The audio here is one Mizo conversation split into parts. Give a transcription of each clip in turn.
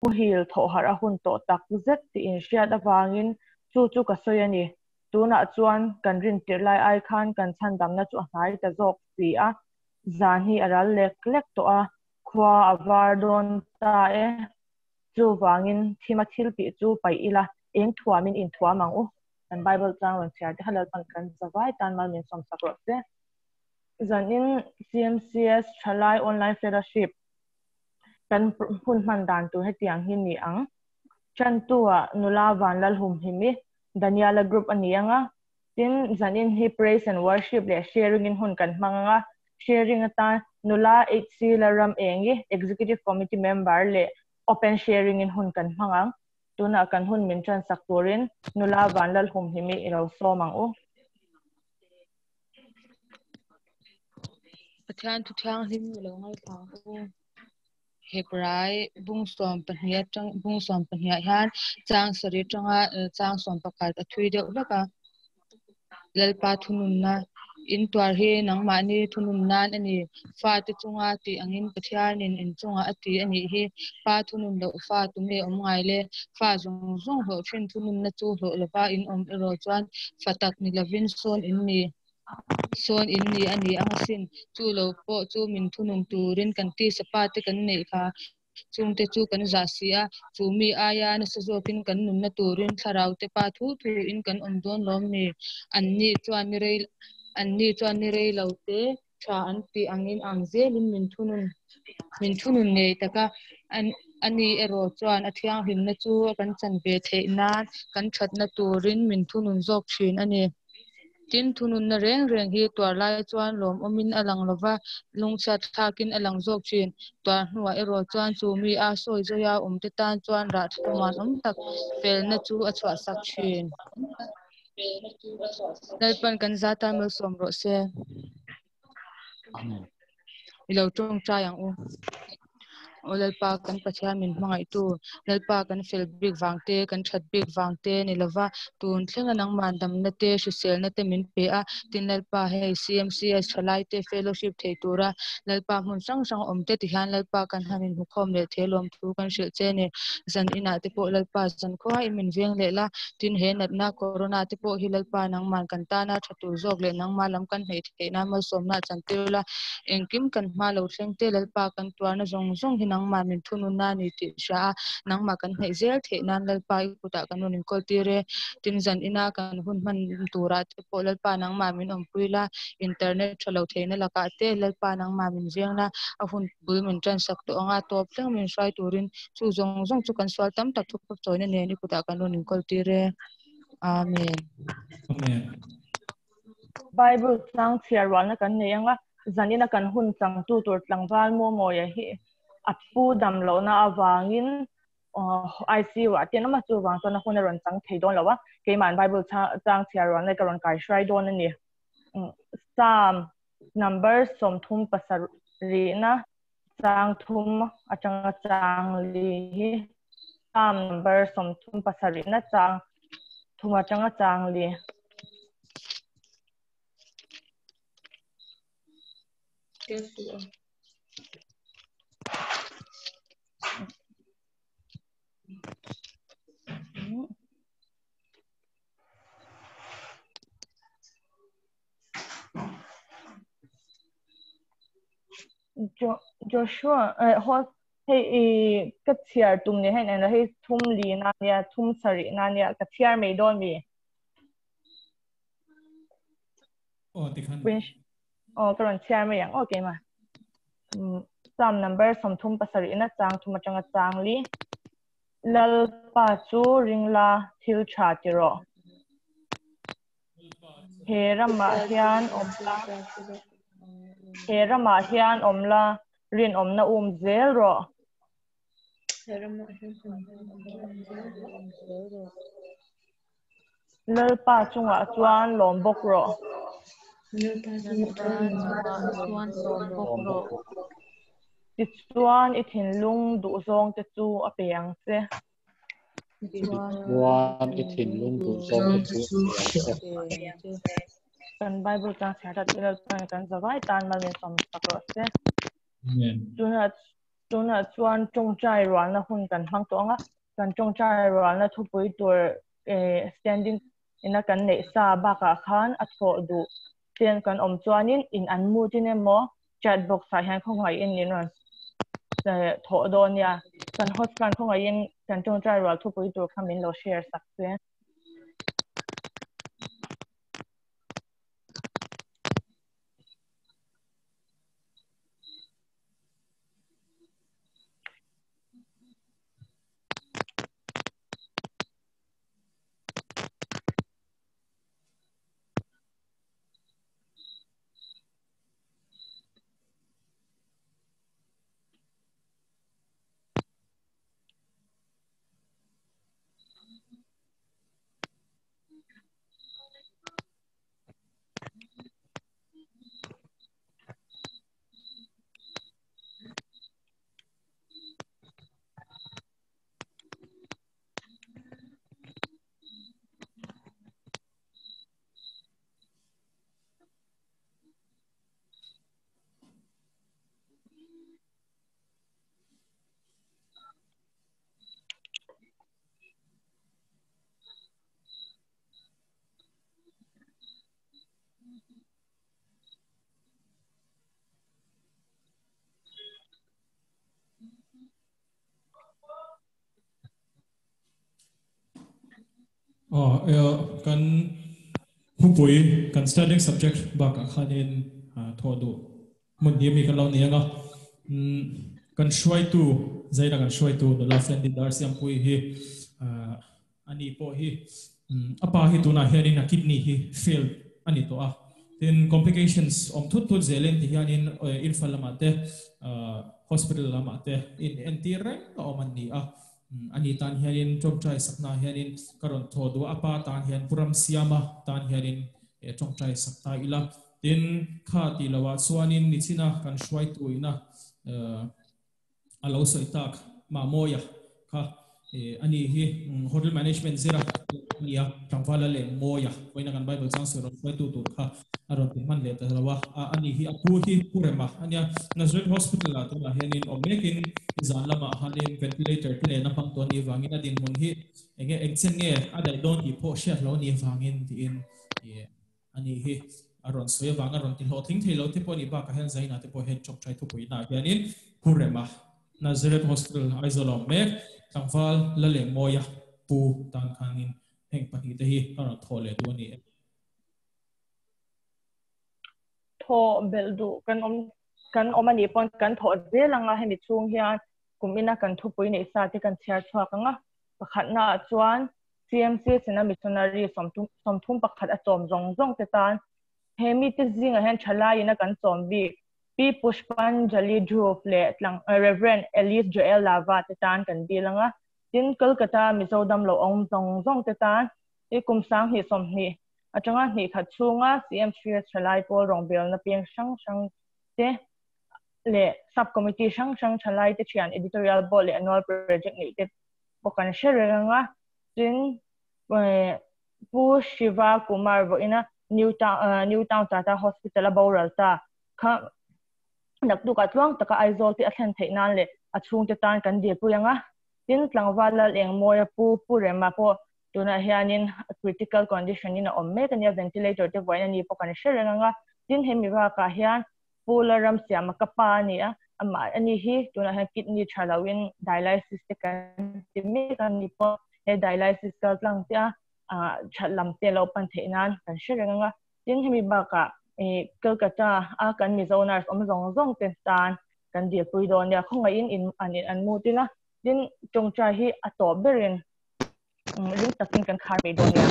Muhil thawh harh a hun tawh tak zet tih inhriat avangin chu chu ka sawi a ni. Tunah chuan kan rin tirh lai ai khan kan chhandamna chu a hnai ta zawk si a, zan hi a ral lek lek tawh a, khua a var dawn ta e. Chuvangin thima thil tih chu paih ila, eng thuamin inthuam ang u. Kan Bible chang rawn chhiar te kha Lalpan kan zavai tan mal min sawmsak rawh se. Zanin CMCS Thalai Online Fellowship kan hun hman dan tur hetiang hi ni ang. Tantu-ah nula Vanlalhumhimi, Daniela Group a ni ang a. Tin, zanin hi Praise and Worship leh Sharing in hun kan hmang ang a. Sharing atan nula HC Lalram Engi, Executive Committee Member leh Open Sharing in hun kan hmang ang. Tunah kan hun min tansak turin nula Vanlalhumhimi i lo sawm ang u. Pathian thu thianghlim i lo ngaithla ang u. Hebrai bung sawm pahnih atang bung sawm pahnih ah hian chang sarih atanga chang sawm pakhat a thui deuh hlek a. Lalpa thununna in tuar hi nangmahni thunun nan a ni. Fate chunga tih angin Pathianin in chungah a ti a nih hi. Pa thunun loh fa tunge awm ngai le? Fa zawng zawng hlawh thin thununna chu hlawh lova in awm erawh chuan fa tak ni lovin sawn in ni. Sawn in ni a ni ang asin. Chu lo pawh chu min thunun turin kan tisa pa te kan neih kha. Chungte chu kan zah si a, chu mi aia nasa zawkin kan nunna turin thlarau te pa thu thu in kan awm dawn lawm ni? Anni chuan ni rei anni chuan ni rei lo te tha an tih angin ang zelin min thunun min thunun ngei tak a, ani erawh chuan a thianghlimna chu kan chan ve theih nan kan thatna turin min thunun zawk thin a ni. Tin, thununna reng reng hi tuar lai chuan lawmawmin a lang lova, lungchhiat thlakin a lang zawk thin. Tuar hnuah erawh chuan chu mi a sawi zawia awmte tan chuan rah thlamuan awm tak felna chu a chhuahsak thin. Lalpan kan za tan malsawm rawh se. Amen. I lo tawngtai ang u. Aw Lalpa kan Pathian min hmangaihtu, Lalpa kan fel bik vang te, kan that bik vang te ni lova, tun thlenga nangmah damna te, hriselna te min pe a, tin Lalpa hei CMCS thalai te fellowship thei tura Lalpa hmun hrang hrang awm te tihian Lalpa kan han inhmukhawm leh thei lawm thu kan hrilh che ni. Zan inah te pawh Lalpa zan khua i min veng leh la, tin he natna corona te pawh hi Lalpa nangman kan tana tha tur zawk leh nangmah lam kan hneih theih nan malsawmna a chan tir la, engkim kan hma lo thleng te Lalpa kan tuarna zawng zawng hi nangmah min thununna a ni tih hria a, nangmah kan hneih zel theih nan Lalpa i kutah kan rawn inkawl tir e. Tin zan ina kan hun hman turah te pawh Lalpa nangmah min awmpui la, internet tha lo theihna lakah te Lalpa nangmah min veng la, a hun bul min tansak tawh anga tawp thleng min hruai turin chu zawng zawng chu kan sual tam tak thupawp chawina nen i kutah kan rawn inkawl tir e. Amen. Amen. Bible chang chhiar rualna kan nei anga zanina kan hun changtu tur tlangval Mawmawia hi a pu dam lohna avangin ICU ah te an awm a, chuvang chuan a hun a rawn chang thei dawn lo a, keimah'n Bible chang chhiar rualna ka rawn kai hruai dawn a ni. Psalm number 37na chang thum atanga chang li hi Psalm number 37na chang thum atanga chang li. Joshua eh ho hei i ka chhiar tum ni hen en hei thum li na nia thum sarih na nia ka chhiar mai dawn mi. Oh tikhan. Oh ka rawn chhiar mai ang okay ma. Psalm number 37 na chang thum atanga chang li. Lalpa chu ringla thil tha ti rawh. He ramah hian awm la He ramah hian awm la rinawmna um zel rawh. Lalpa chungah chuan lawm bawk rawh. Tichuan i thinlung duhzawng te chu a pe ang che. Tichuan i thinlung duhzawng te chu a pe ang che. Kan Bible chang chhiar that chu Lalpan kan zavai tan mal min sawm sak rawh se. Amen. Tunah Tunah chuan tawngtai rualna hun kan hmang tawh ang a, kan tawngtai rualna thupui tur standing ina kan neih sa bakah khan a thawh duh ten kan awm chuanin in an mutin emaw chat box ah hian khawngaihin in rawn thawh dawn nia. Kan host khan khawngaihin kan tawngtai rual thupui tur kha min lo share sak che. Kan hupui kan standing subject bakah khanin thawh duh hmun hi mi kan lo ni anga kan hruaitu zaina kan hruaitu nula Sandy Dar Siampui hi ani pawh hi a pa hi tunah hianin a kidney hi fail a ni tawh a tin complications awm thut thut zelin ti hianin Imphal lamah te hospital lamah te in entir reng a awm an ni a ani tan hianin tawngtai sakna hianin ka rawn thaw duh a pa tan hian Pu Ramsiama tan hianin tawngtai sak ta ila tin kha tih lohah chuanin nichina kan hruaitu ina a lo sawi tak Mamawia kha ani hi hotel management zira ania tlangvala leh Mawia vawiina kan Bible chang sawi rawn hruaitu tur kha a rawn ti hman leh ta lo a ani hi a pu hi Pu Rema ania Nazareth Hospital ah tunah hianin awm mekin zan lamah hanin ventilator te nen a hmang tawh anih vangin a dinhmun hi enge engchen nge a daih dawn tih pawh hriat lo anih vangin tiin Ani hi a rawn sawi avang a rawn ti hlawhtling thei lo te pawh a nih bakah hian Zaina te pawh hian Chawkchai thupuina ah hianin Pu Rema, Nazareth Hospital, Aizawl a awm mek, tlangval Lalengmawia pu tan khanin heng pahnihte hi a rawn thawh leh duh a ni e. Thawh belh duh kan awm kan awm a nih pawn kan thawh zel anga hemi chhung hian kum ina kan thupui neih sa te kan chhiar chhuak ang a, pakhatna ah chuan CMC Sena Missionary 31 a chawm zawng zawng te tan he mite zingah hian thalaiin a kan chawm bik Pi Pushpanjali Dhruv leh Rev. Elise Joel Lava te tan kan dil ang a. Tin, Kolkata Mizo damlo awm zawng zawng te tan i kum 2020 atanga hnih khat chhunga CMCS thalai pawl rawngbelna peng hrang hrang te leh Sub Committee hrang hrang thalai te thian Editorial Board leh Annual Project neih te pawh kan hre reng ang a, tin Pu Shiva Kumar vawiina New Town New Town Tata Hospital a boral ta kha naktukah tluang taka Aizawl te a thlen theih nan leh a chhungte tan kan dilpui ang a, tin tlangval Lalengmawia Pu Pu Rema pawh tunah hianin critical condition in a awm mek a nia, ventilator te vawiin a ni pawh kan hre reng ang a, tin hemi bakah hian Pu Lalramsiama ka pa a ni a, amah a ni hi tunah hian kidney tha loin dialysis te kan ti mek a ni pawh he dialysis kal tlang te a that lam te lo pan theih nan kan hre reng ang a, tin hemi bakah Kolkata a kan Mizo nurse awm zawng zawng te tan kan dilpui dawn nia, khawngaihin in an in an mut ila, tin tawngtai hi a tawp berin ring takin kan khar mai dawn nia,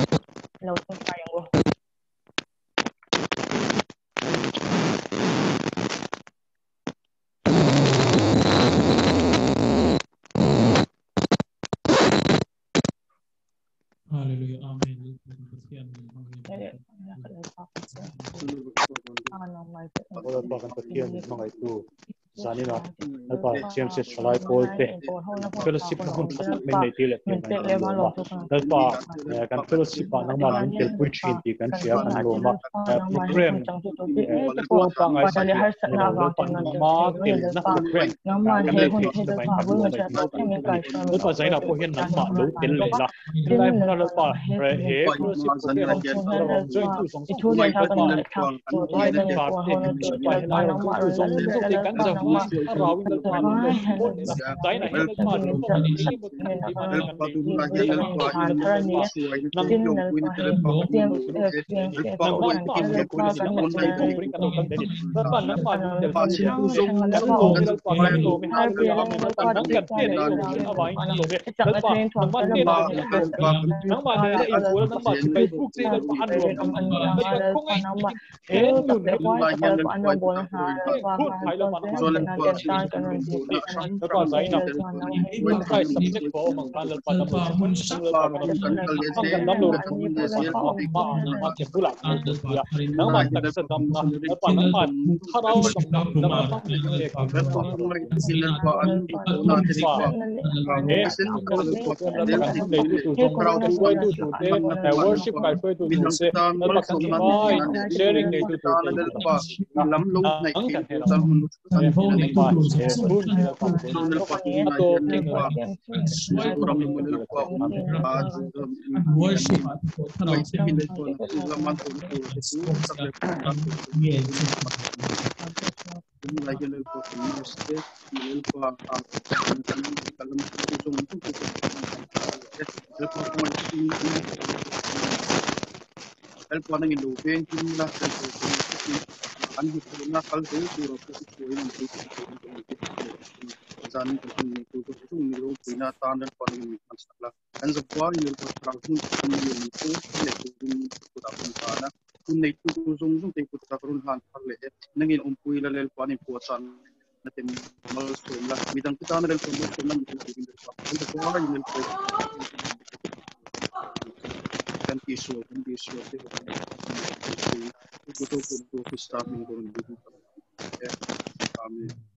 lo tawngtai ang u. Hallelujah. Amen. Pathian min hmangaihtu. Zanina Lalpa CMC Thalai pawl te fellowship na hun tha tak mai nei tir leh thei mai kan lawm a. Lalpa kan fellowship ah nangmah min telpui thin tih kan hria kan lawm a. Program tluang pangngai sa tih ni lo Lalpa nangma telna program kan nei thei thin avangin kan lawm a ni. Lalpa Zaina pawh hian nangmah lo tel leh la. Helai hmuna Lalpa he fellowship program a rawn join tu zawng zawng te Lalpa Lalpa te Lalpa helai rawn join tu zawng zawng te kan zavai a rauin Lalpa min lo support leh a Zaina hian Lalpa rinawm a eng emaw tak tih mahni kan nei nangmah mah min lo pui a ni nangmah min lo pui kan lo kal ve a ni Lalpa nangmah min tel pui a kan lawm e Lalpa kan lawm e Hallelujah Amen Lalpa nang kan hnenah i awm thin avangin kan lawm e Lalpa nangmah hnenah i awm nangmah nena i inbual a nangmah chibai buk che i Lalpa a nuam Lalpa khawngaih takin he nun hun phai Lalpa Lalpa zaina tawngtai subject pawh a awm ang khan Lalpa dam lo hmun hrang Lalpa kan awm ang kan dam lo hmun Lalpa nangmah ah nangmah che bulah kan lo pui a nangmah taksa damna Lalpa nangmah thlarau damna damna famkim pek he fellowship program Lalpa kan hun neitu tur zawng kan hruaitu tur te worship kai hruaitu tur te Lalpa kan zavai sharing neitu tur te ang kan hel ang Lalpa he hun hi Lalpa a tawp thleng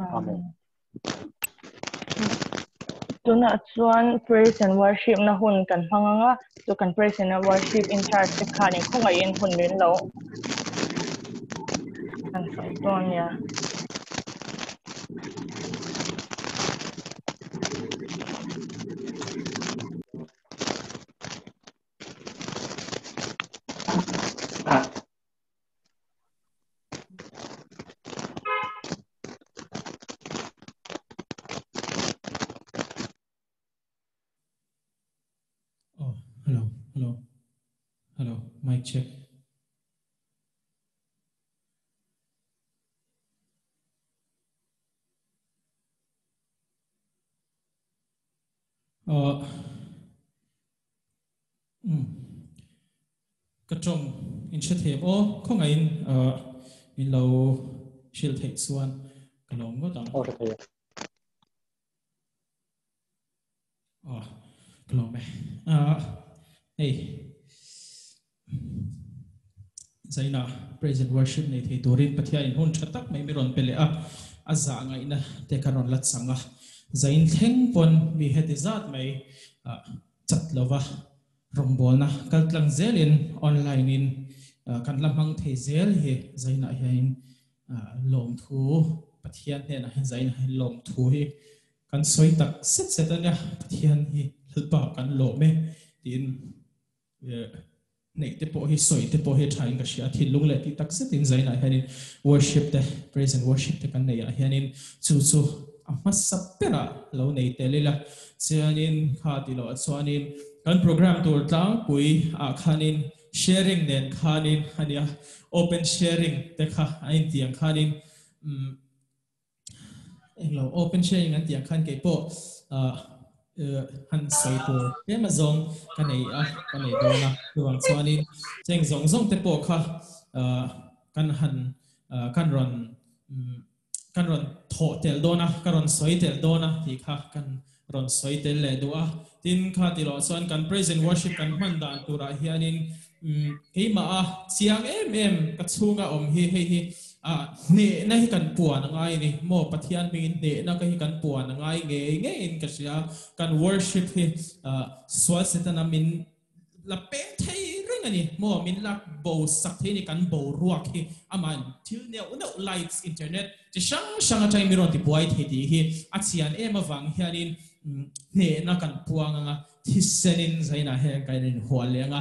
Amen. Tunah chuan praise and worship na hun kan hmang anga chu kan praise and worship in charge te khanin khawngaihin hun min lo kan sawi dawn nia. Oh, hello, hello, hello, mic check. Uh, Ka tawng in hre thiam aw, khawngaihin min lo hrilh theih chuan ka lawm ngawt ang. Aw hre thei e. Aw ka lawm e. Hei Zaina praise and worship nei thei turin Pathianin hun tha tak mai mi rawn pe leh a, a zah ngaihna te kan rawn la chang a. Zain thleng pawn mi heti zat mai chat lova rawngbawlna kal tlang zelin online in kan la hmang thei zel hi Zainah hianin lawmthu Pathian hnenah hian Zainah hian lawmthu hi kan sawi tak set set a nia, Pathian hi Lalpa kan lawm e tiin neih te pawh hi sawi te pawh hi a tha in ka hria a, thinlung leh tih tak zetin Zainah hianin worship te praise and worship te kan neih ah hianin chu chu a hmasa berah lo nei tel ila chuanin kha tih loh ah chuanin kan program tur tlangpui ah khanin sharing nen khanin ania open sharing te kha a inti ang khanin umm Englo open sharing an tih ang khan kei pawh han sawi tur tlem a zawng ka nei a, ka nei dawn a. Chuvang chuanin cheng zawng zawng te pawh kha kan han kan rawn kan rawn thawh tel dawn a, ka rawn sawi tel dawn a tih kha kan rawn sawi tel leh duh a. Tin, kha ti loh chuan kan praise and worship kan hman dan turah hianin keimah a chiang em em ka chhunga awm hi hei hi. Hnehna hi kan puan a ngai a ni maw? Pathian hmingin hnehna ka hi kan puan a ngai ngei ngeiin ka hria. Kan worship hi sual Setana min la peng thei reng a ni maw? Min lak bo sak thei a ni kan boruak hi amahin thil neuh neuh lights, internet chi hrang hrang atangin min rawn tibuai thei tih hi a chian em avang hianin hnehna kan puang anga Thisenin zainah hian ka inhual leh anga,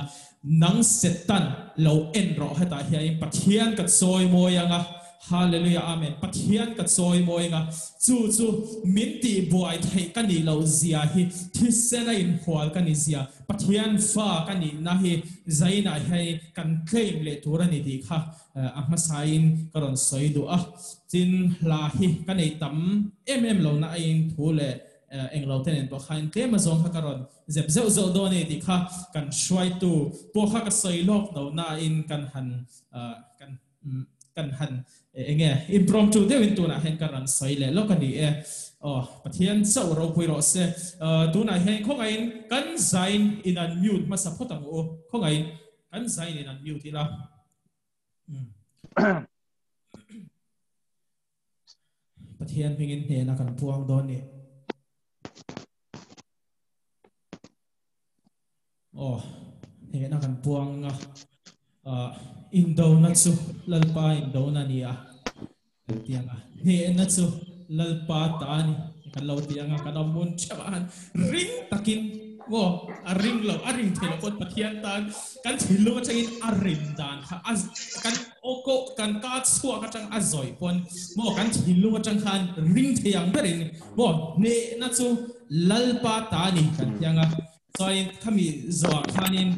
nang Setan lo en rawh hetah hianin Pathian ka chawi mawi anga, Hallelujah Amen, Pathian ka chawi mawi anga, chu chu min tihbuai theih ka nih loh zia hi thisena inhual ka ni zia, Pathian fa ka nihna hi zainah hianin kan claim leh tur a ni tih kha a hmasain ka rawn sawi duh a. Tin, hla hi ka nei tam em em lo na aiin thu leh Englo te nen pawh khain tlem a zawng kha ka rawn zep zeuh zeuh dawn e tih kha kan hruaitu pawh kha ka sawi lawk lo nain kan han kan kan han enge impromptu deuhin tunah hian ka rawn sawi leh lawk a ni e. Aw Pathian chauh ropui rawh se. Tunah hian khawngaihin kan zain in an mute hmasa phawt ang u. Khawngaihin kan zain in an mute ila. Pathian hmingin hnena kan puang dawn ni. Aw, hnena kan puang nga. Uh, indona chu Lalpa indona ni a. Kan ti anga. Hnehna chu Lalpa ta a ni. Kan lo ti anga kan awm hun theuh ah han ring takin maw a ring lo a ring thei lo pawn Pathian tan kan thinlung atangin a rin dan kha a kan aw koh kan ka chhuak atang a zawih pawn maw kan thinlung atang khan ring thei ang berin maw hnehna chu Lalpa ta a ni kan ti anga Chuanin khami zawhah khanin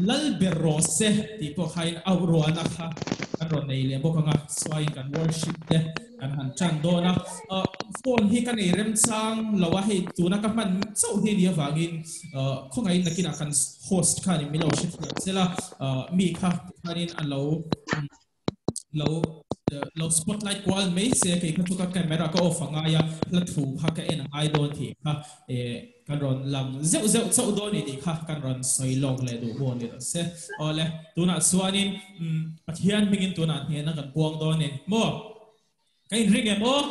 Lal ber rawh se tih pawh khain auh ruahna kha kan rawn nei leh bawk ang a, chuain kan worship te kan han tan dawn a. Phone hi ka nei remchang lo a, hei tuna ka hman chauh hi ni avangin khawngaihin nakinah kan host khanin min lo hrethiam sela, mi kha tikhanin a lo lo lo spotlight kual mai se kei kha chu ka camera ka off a ngai a hla thu kha ka en a ngai dawn tih kha eh kan rawn lang zeuh zeuh chauh dawn ni tih kha kan rawn sawi lawk leh duh maw ni rawh se awle tunah chuanin Pathian hmingin tunah hnehna kan puang dawn ni maw ka inring em aw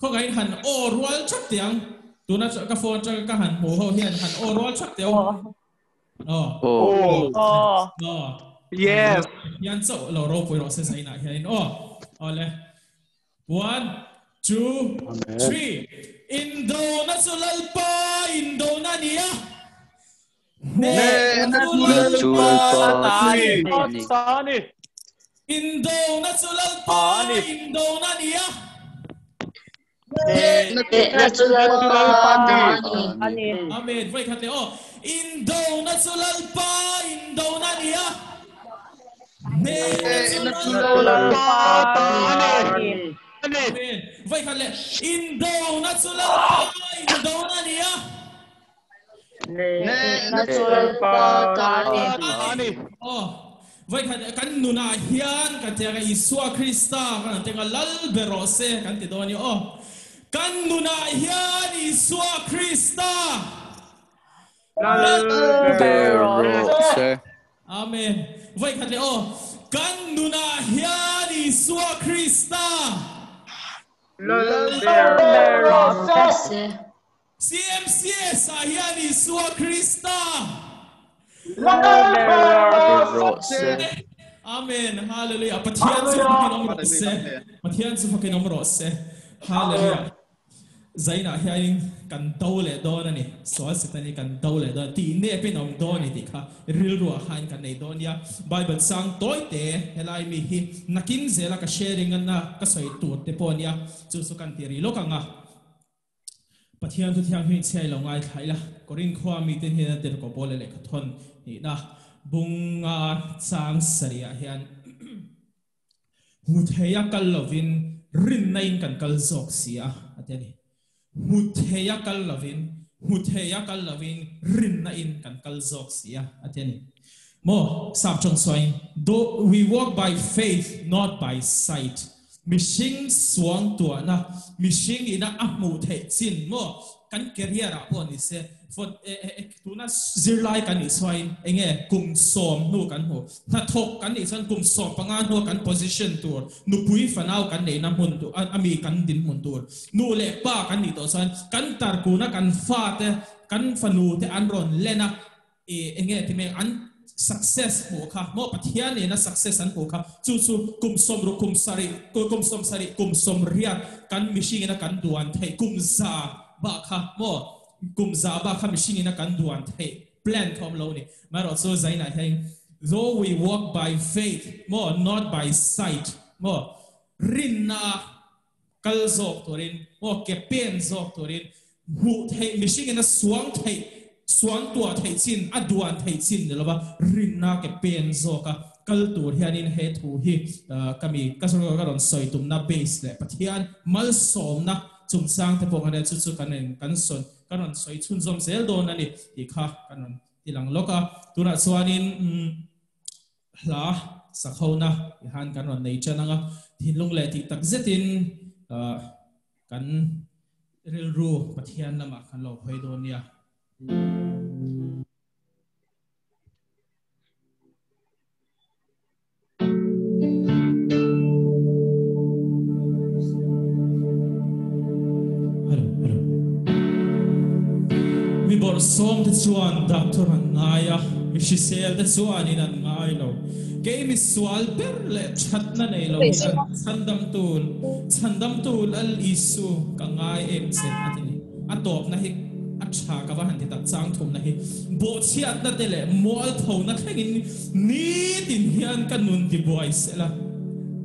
khawngaihin han aw rual thap teh ang tuna ka phone atanga ka han hmuh ho hian han aw rual thap teh ang Oh. Oh. Oh. Oh. Yes. Yan chauh lo ropui rawh se zainah hianin aw. Awle. One, two, Amen. three. Indona chu Lalpa indona a ni a. Hnehna chu Chu Lalpa Lalpa ta a ni. ta a ni. Ta a ni. Indona chu Lalpa Ta a ni. indona a ni a. Hnehna chu Lalpa ta a ni. Amen. Voi khat leh aw. Indona chu Lalpa indona a ni a. Hnehna chu Lalpa ta a ni. Amen. Voi khat leh. Indona chu Lalpa indona a ni a. Hnehna chu Lalpa ta a ni. Aw. Voi khat kan nunah hian kan ti anga Isua Krista kan han ti anga Lal ber rawh se kan ti dawn a ni aw. Kan nunah hian Isua Krista Lal ber rawh se. Amen. Voi khat leh aw. Kan nunah hian Isua Krista Lal ber rawh se. CMCS ah hian Isua Krista rawh se. Amen. Hallelujah. Pathian chu fakin awm rawh se. Pathian chu fakin awm rawh se. Hallelujah. Zainah hianin kan do leh dawn a ni. Sual Satan hi kan do leh dawn a ni. Tih nepin a awm dawn a ni tih kha rilruah khan kan nei dawn nia. Bible sang tawi te helai mi hi nakin zela ka sharing na ka sawi tur te pawh a nia. Chu chu kan ti rih lawk ang a. Pathian thu thianghlim chhiai lo ngaithla ila, Korin khua mite hnena tirhkoh pawl leh lehkha thawn nihna bunga chang sarihah hian hmu theia kal lovin rinna in kan kal zawk si a, a ti a ni. Hmu theia kal lovin, hmu theia kal lovin rinna in kan kal zawk si a, a ti a ni. Maw, sap tawng sawiin, We walk by faith, not by sight. Mihring suang tuahna, mihring ina a hmuh theih chin maw? Kan career ah pawh ni se, Tuna zirlai kan nih chuain enge kum sawm hnu kan hmu. Hnathawk kan nih chuan kum 15 hnua kan position tur, nupui fanau kan neihna hmun tur, a mi kan dinhmun tur. Nu leh pa kan nih tawh chuan kan tarkuna kan fate, kan fanu te an rawn len a, enge ti mek an success hmuh kha maw Pathian nena success an hmuh kha chu chu kum 60 kum 70 kum 70 kum 80 kan mihring ina kan duan theih kum 100 bak kha maw kum 100 bak kha mihring ina kan duan theih plan kha awm lo ni marawh chu zainah hian though we walk by faith maw not by sight maw rinna kal zawk turin maw ke pen zawk turin hmuh theih mihring ina suang theih suang tuah theih chin a duan theih chin ni lova rinna ke pen zawk a kal tur hianin he thu hi kami ka ka rawn sawi tumna base leh Pathian malsawmna chungchang te pawh kan chu chu kan kan sawn kan rawn sawi chhunzawm zel dawn ani tih kha kan rawn tilang lawk a tunah chuanin hla sakhona ihan kan rawn nei ṭan anga thinlung leh tih tak zetin kan rilru Pathian lamah kan lo hawi dawn nia. Hello, hello. Mi bawrhsawm te chuan doctor an ngai a, mi hrisel te chuanin an ngai lo. Kei mi sual ber leh thatna nei lo hi an chhandam tul, chhandam tul Lal Isu ka ngai em che a ti ni. A tawpna hi a tha ka va han ti tak chang thumna hi bawhchhiatna te leh mualphona thlengin nitin hian ka nun ti buai sela.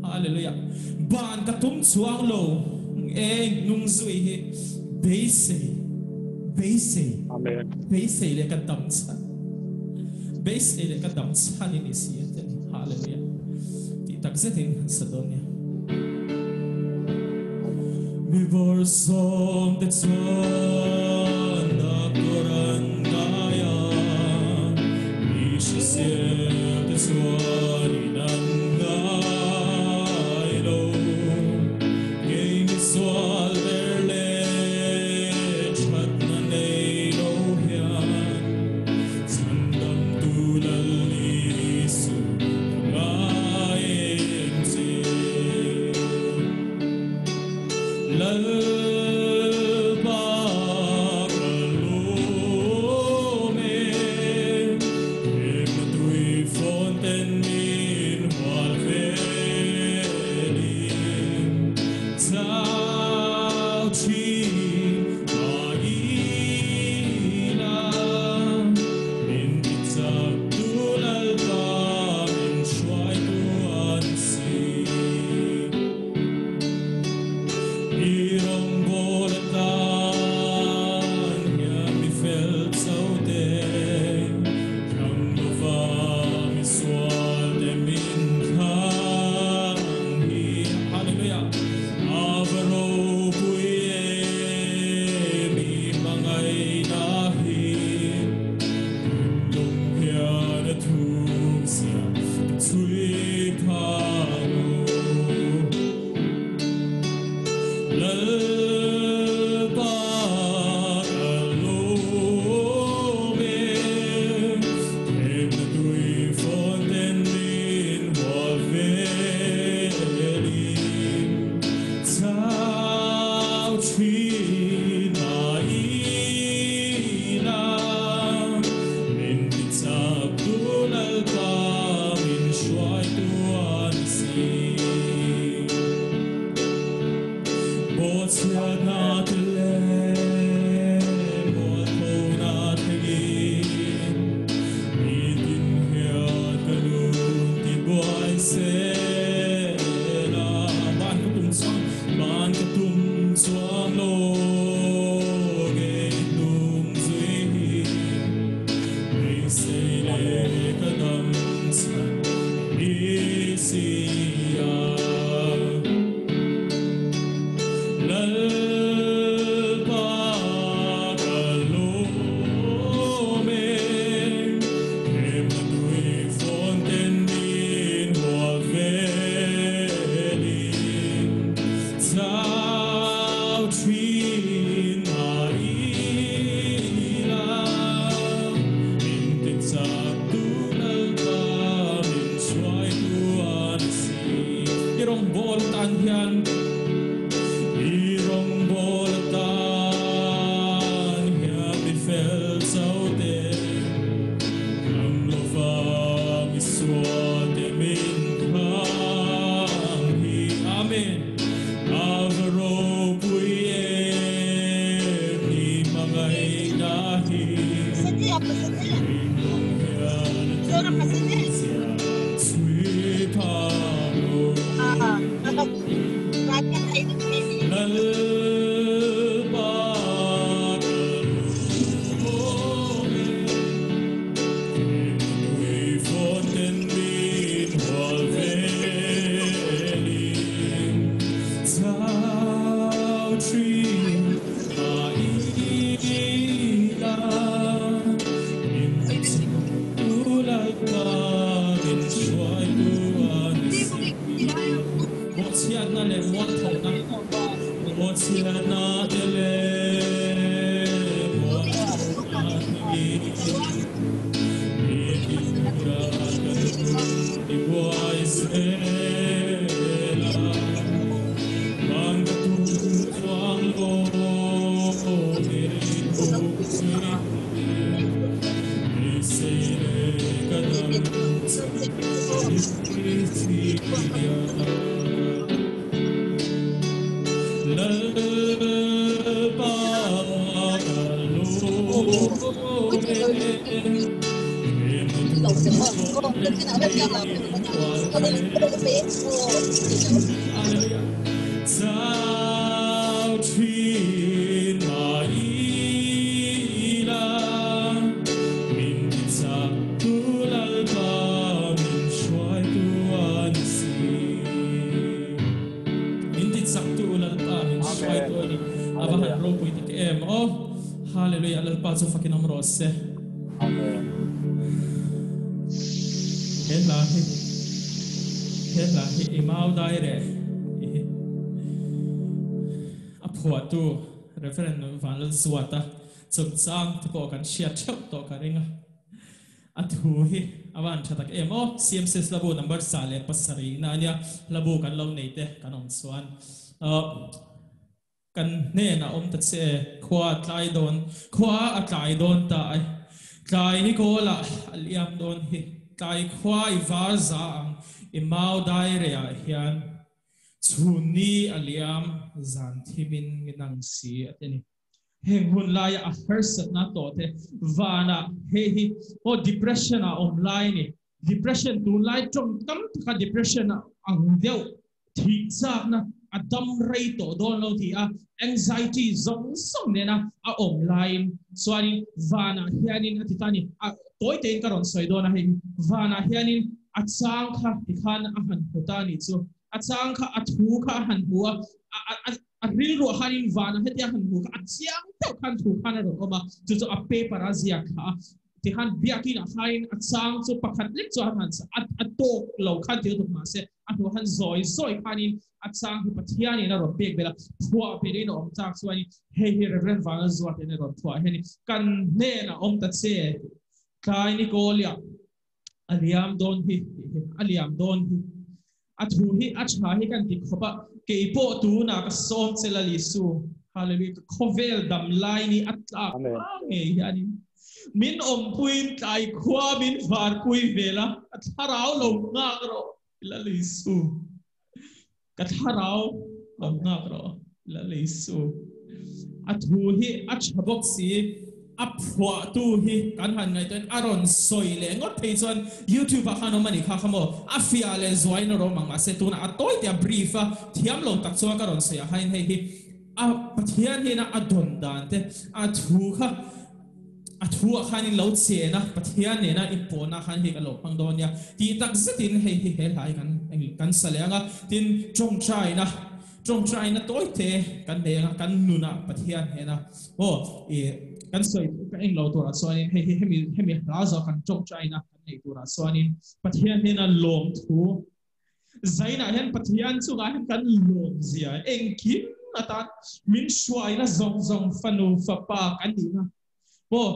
Hallelujah. Ban ka tum chuang lo eng hnung zui hi beisei beisei Amen. beisei leh ka dam chhan beisei leh ka dam chhan in i si a ti a ni. Hallelujah. Tih tak zetin han sa dawn nia. Mi bawrhsawm te chuan doctor an ngai a, mi hrisel te chuanin an ngai lo. Kei mi sual ber leh thatna nei lo hian chhandamtu Lal Isu ka ngai em che. Lalpa ka lawm e, hemna tui fawn ten min hual velin. Chau thin a ila, min ti chak tu Lalpa min hruai tu an si. I rawngbawl atan hian mi fel chau te, thlang lova mi sual te min thlang hi. Hallelujah. A va ropui e mi hmangaihna hi, thinlung hian a thuk zia ka chhui phak lo. Lalpa ka lawm e, hemna tui fawn ten min hual velin. Chau thin a ila, min ti chak tu Lalpa min hruai tu an si. Bawhchhiatna te leh mualphona thlengin, nitin hian ka nun ti buai sela. Ban ka tum chuang, ban ka tum chuang lo ngei hnung zui hi. Beisei leh ka dam chhan i si a. Lalpa ka lawm e, hemna tui fawn ten min hual velin. Chau thin a ila, Reverend Vanlalzuata chungchang te pawh kan hriat theuh tawh ka ring a. A thu hi a van tha tak em aw. CMCS labu number 107 na ania labu kan lo nei te kan awm chuan kan hnena awm ta che khua tlai dawn khua a tlai dawn ta ai tlai ni kola a liam dawn hi tlai khua i var za ang i mau dai re ah hian chhun ni a liam zan thimin minang si ateni heng hun lai a harsat na to te vana he hi o depression a om lai ni depression tu lai trong tam ka depression a ang deuh thi chak na a dam rei to don lo thi a anxiety zong zong ne na a om lai chuanin vana hianin atitani a toy te in ka ron soi don a hei vana hianin a chang kha ti khan a han huta ni chu a chang kha a thu kha han hua a ril ru hanin vana hetia han hu kha a chiang deuh khan thu khan a ron awm a chu chu a paper a ziak kha ti han biakin a hain a chang chu pakhat lek chu han a tok lo khan til tuk ma se a hnu han zoi zoi khanin a chang hi Pathianin a rawn pek bela phuah perin a awm chak chuanin hei hi Reverend Vanlalzuatin a rawn phuah heni kan hnenah awm ta che tlai ni kawlia a liam dawn hi a liam dawn hi a thu hi a tha hi kan ti khawp a keipawh tuna ka sawm che la Lisu hallelujah ka khawvel dam lai ni a tlak ngei hianin min awm puin tlai khua min var pui vela a thlarau lo ngak rawh la Lisu ka thlarau lo ngak rawh la Lisu a thu hi a tha bawk si a phuah tu hi kan han ngai ten a rawn sawi leh ngawt phei chuan YouTube ah khan awm ani kha kha maw a fiah leh zuain a rawm ang mahse tuna a tawi te a brief a thiam lo tak chuan ka rawn sawi ah hain hei hi a Pathian hian a dawn dan te a thu kha a thu ah khanin lo chen a Pathian nena inpawhna khan hei ka lo hmang dawn nia tih tak zetin hei hi he hlai kan kan sa leh anga tin tawngtaina tawngtaina tawi te kan nei anga kan nuna Pathian hena aw i kan sawi ka eng lo turah chuanin hei hi hemi hemi hla zo kan tawngtaina kan nei turah chuanin Pathian hena lawm thu zainah hian Pathian chungah hian kan lawm zia engkim atan min hruaina zawng zawng fanu fapa kan nihna aw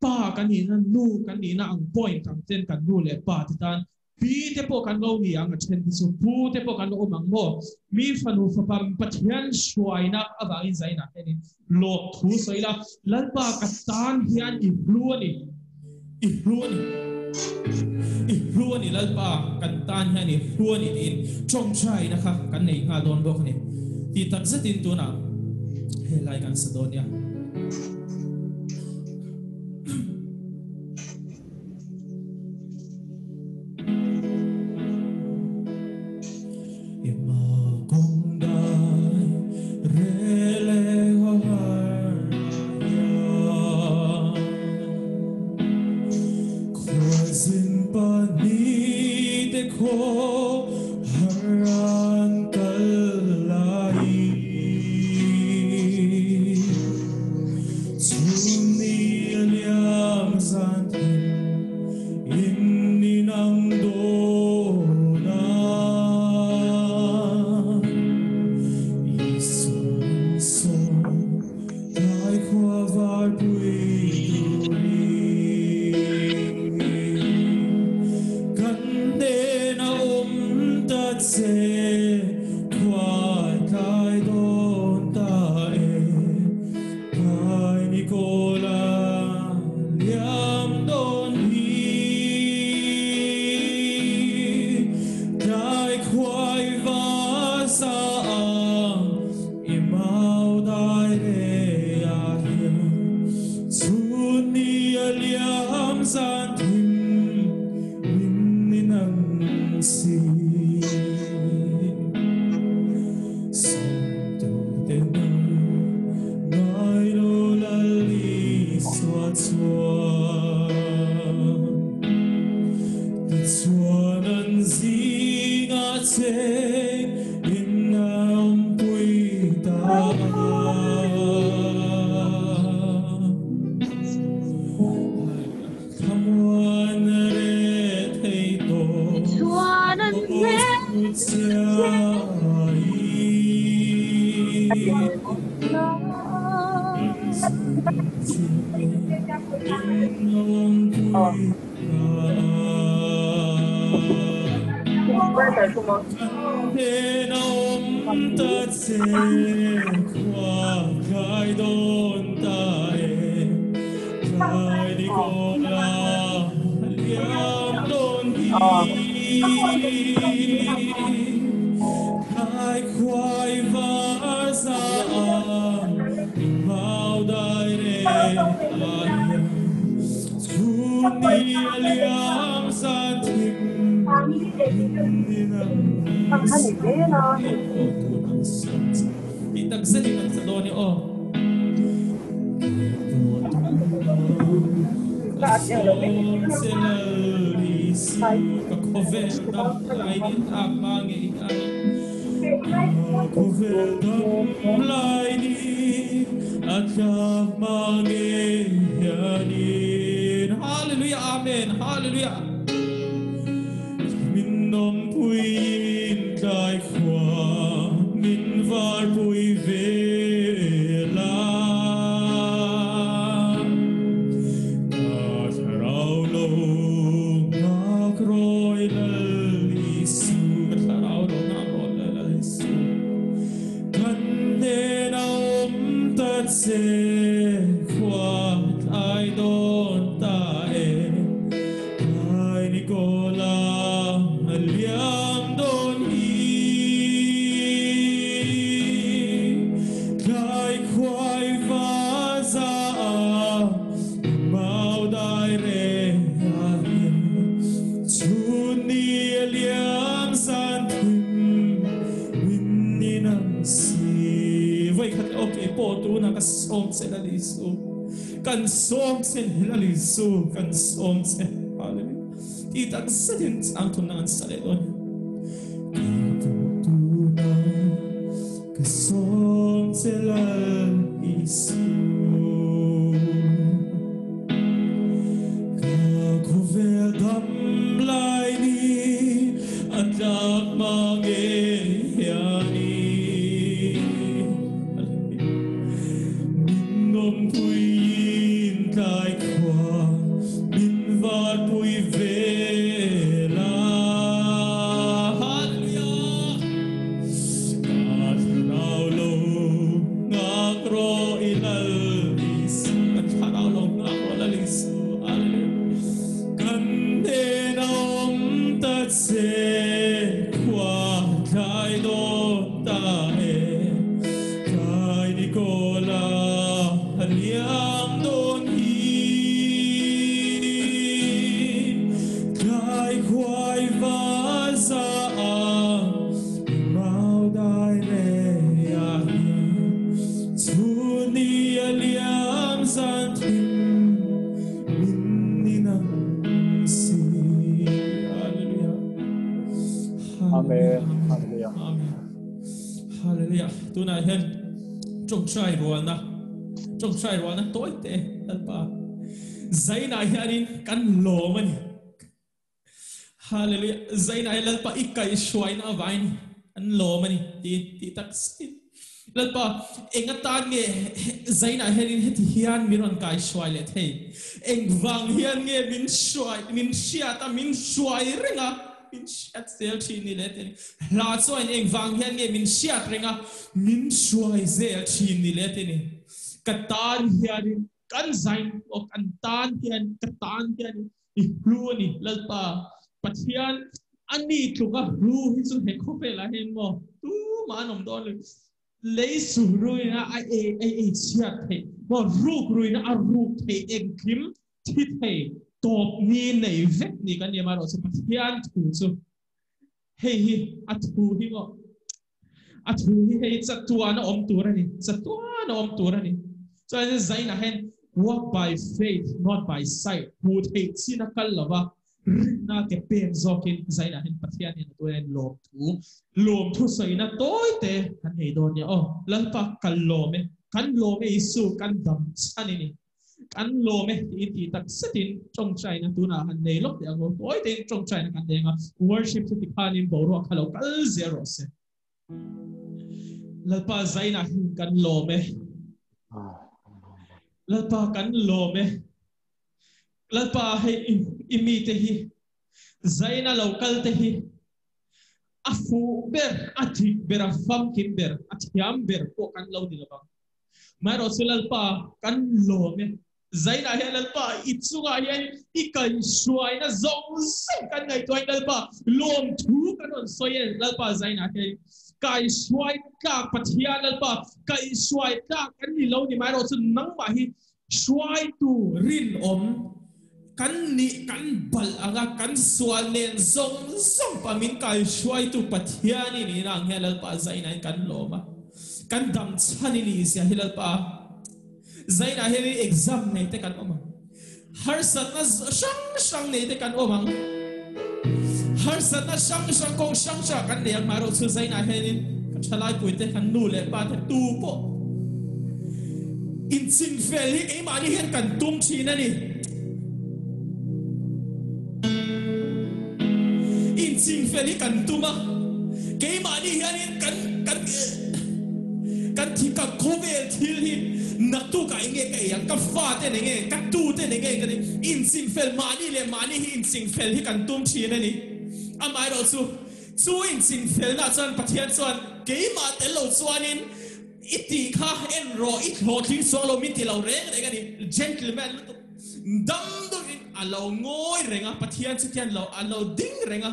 pa kan nihna nu kan nihna ang point ang ten kan nu leh pa te tan pi te pawh kan lo ni ang a then te chu pu te pawh kan lo awm ang maw mi fanu fapa Pathian hruaina awangin zainah hianin lawm thu sawi la Lalpa ka tan hian i hlu ani i hlu ani i hlu ani Lalpa kan tan hian i hlu ani tiin tawngtaina kha kan nei nghal dawn bawk ani ti tak zetin tunah he lai kan sa dawn nia. Walk by faith, not by sight. Hu thei china kal lova rinna ke pen zokin zaina hin Pathian hin tuen lom thu soina toite kan hei don ya o lalpa kan lome Isu kan dam chanini Kan lawm e tiin tih tak zetin tawngtaina tunah han nei lawk teh ang aw. Tawi tein tawngtaina kan nei anga worship chu tikhanin boruak kha lo kal zel rawh se. Lalpa zainah hian kan lawm e. Lalpa kan lawm e. Lalpa hei i mite hi zaina lo kal te hi a fuh ber, a dik ber, a famkim ber, a thiam ber pawh kan lo ni lovang. Amaherawh chu Lalpa kan lawm e. Zainah hian Lalpa i chungah hian i kaihhruaina zawng zawng kan ngaihtuahin Lalpa lawmthu kan rawn sawi e. Lalpa zainah hian kaihhruai tlak Pathian Lalpa kaihhruai tlak kan ni lo ni. Amaherawh chu nangmah hi hruaitu rinawm kan nih kan balh anga kan sual nen zawng zawng pah min kaihhruaitu Pathian i nihna ang hian Lalpa zainah hian kan lawm a, kan dam chhan i nih zia hi Lalpa zainah hian exam nei te kan awm ang, harsatna hrang hrang nei te kan awm ang, harsatna hrang hrang kawng hrang hrang kan nei ang maherawh chu zainah hianin kan thalaipui te kan nu leh pa te tu pawh Inchingfel hi keimahni hian kan tum thin a ni. Inchingfel hi kan tum a, keimahni hianin kan kan kan thi ka khawvel thil hi naktukah eng nge ka ei ang, ka faten eng nge, ka tuten eng nge ka ti. Inchingfel mahni leh mahni hi inchingfel hi kan tum thin a ni. Amaherawhchu, chu inchingfelna chuan Pathian chuan keimah tel lo chuanin, I tih kha en rawh, i hlawhtling suang lo min ti lo reng reng a ni. Gentleman lutuk dam deuhin a lo ngawi reng a, Pathian chu tian lo a lo ding reng a.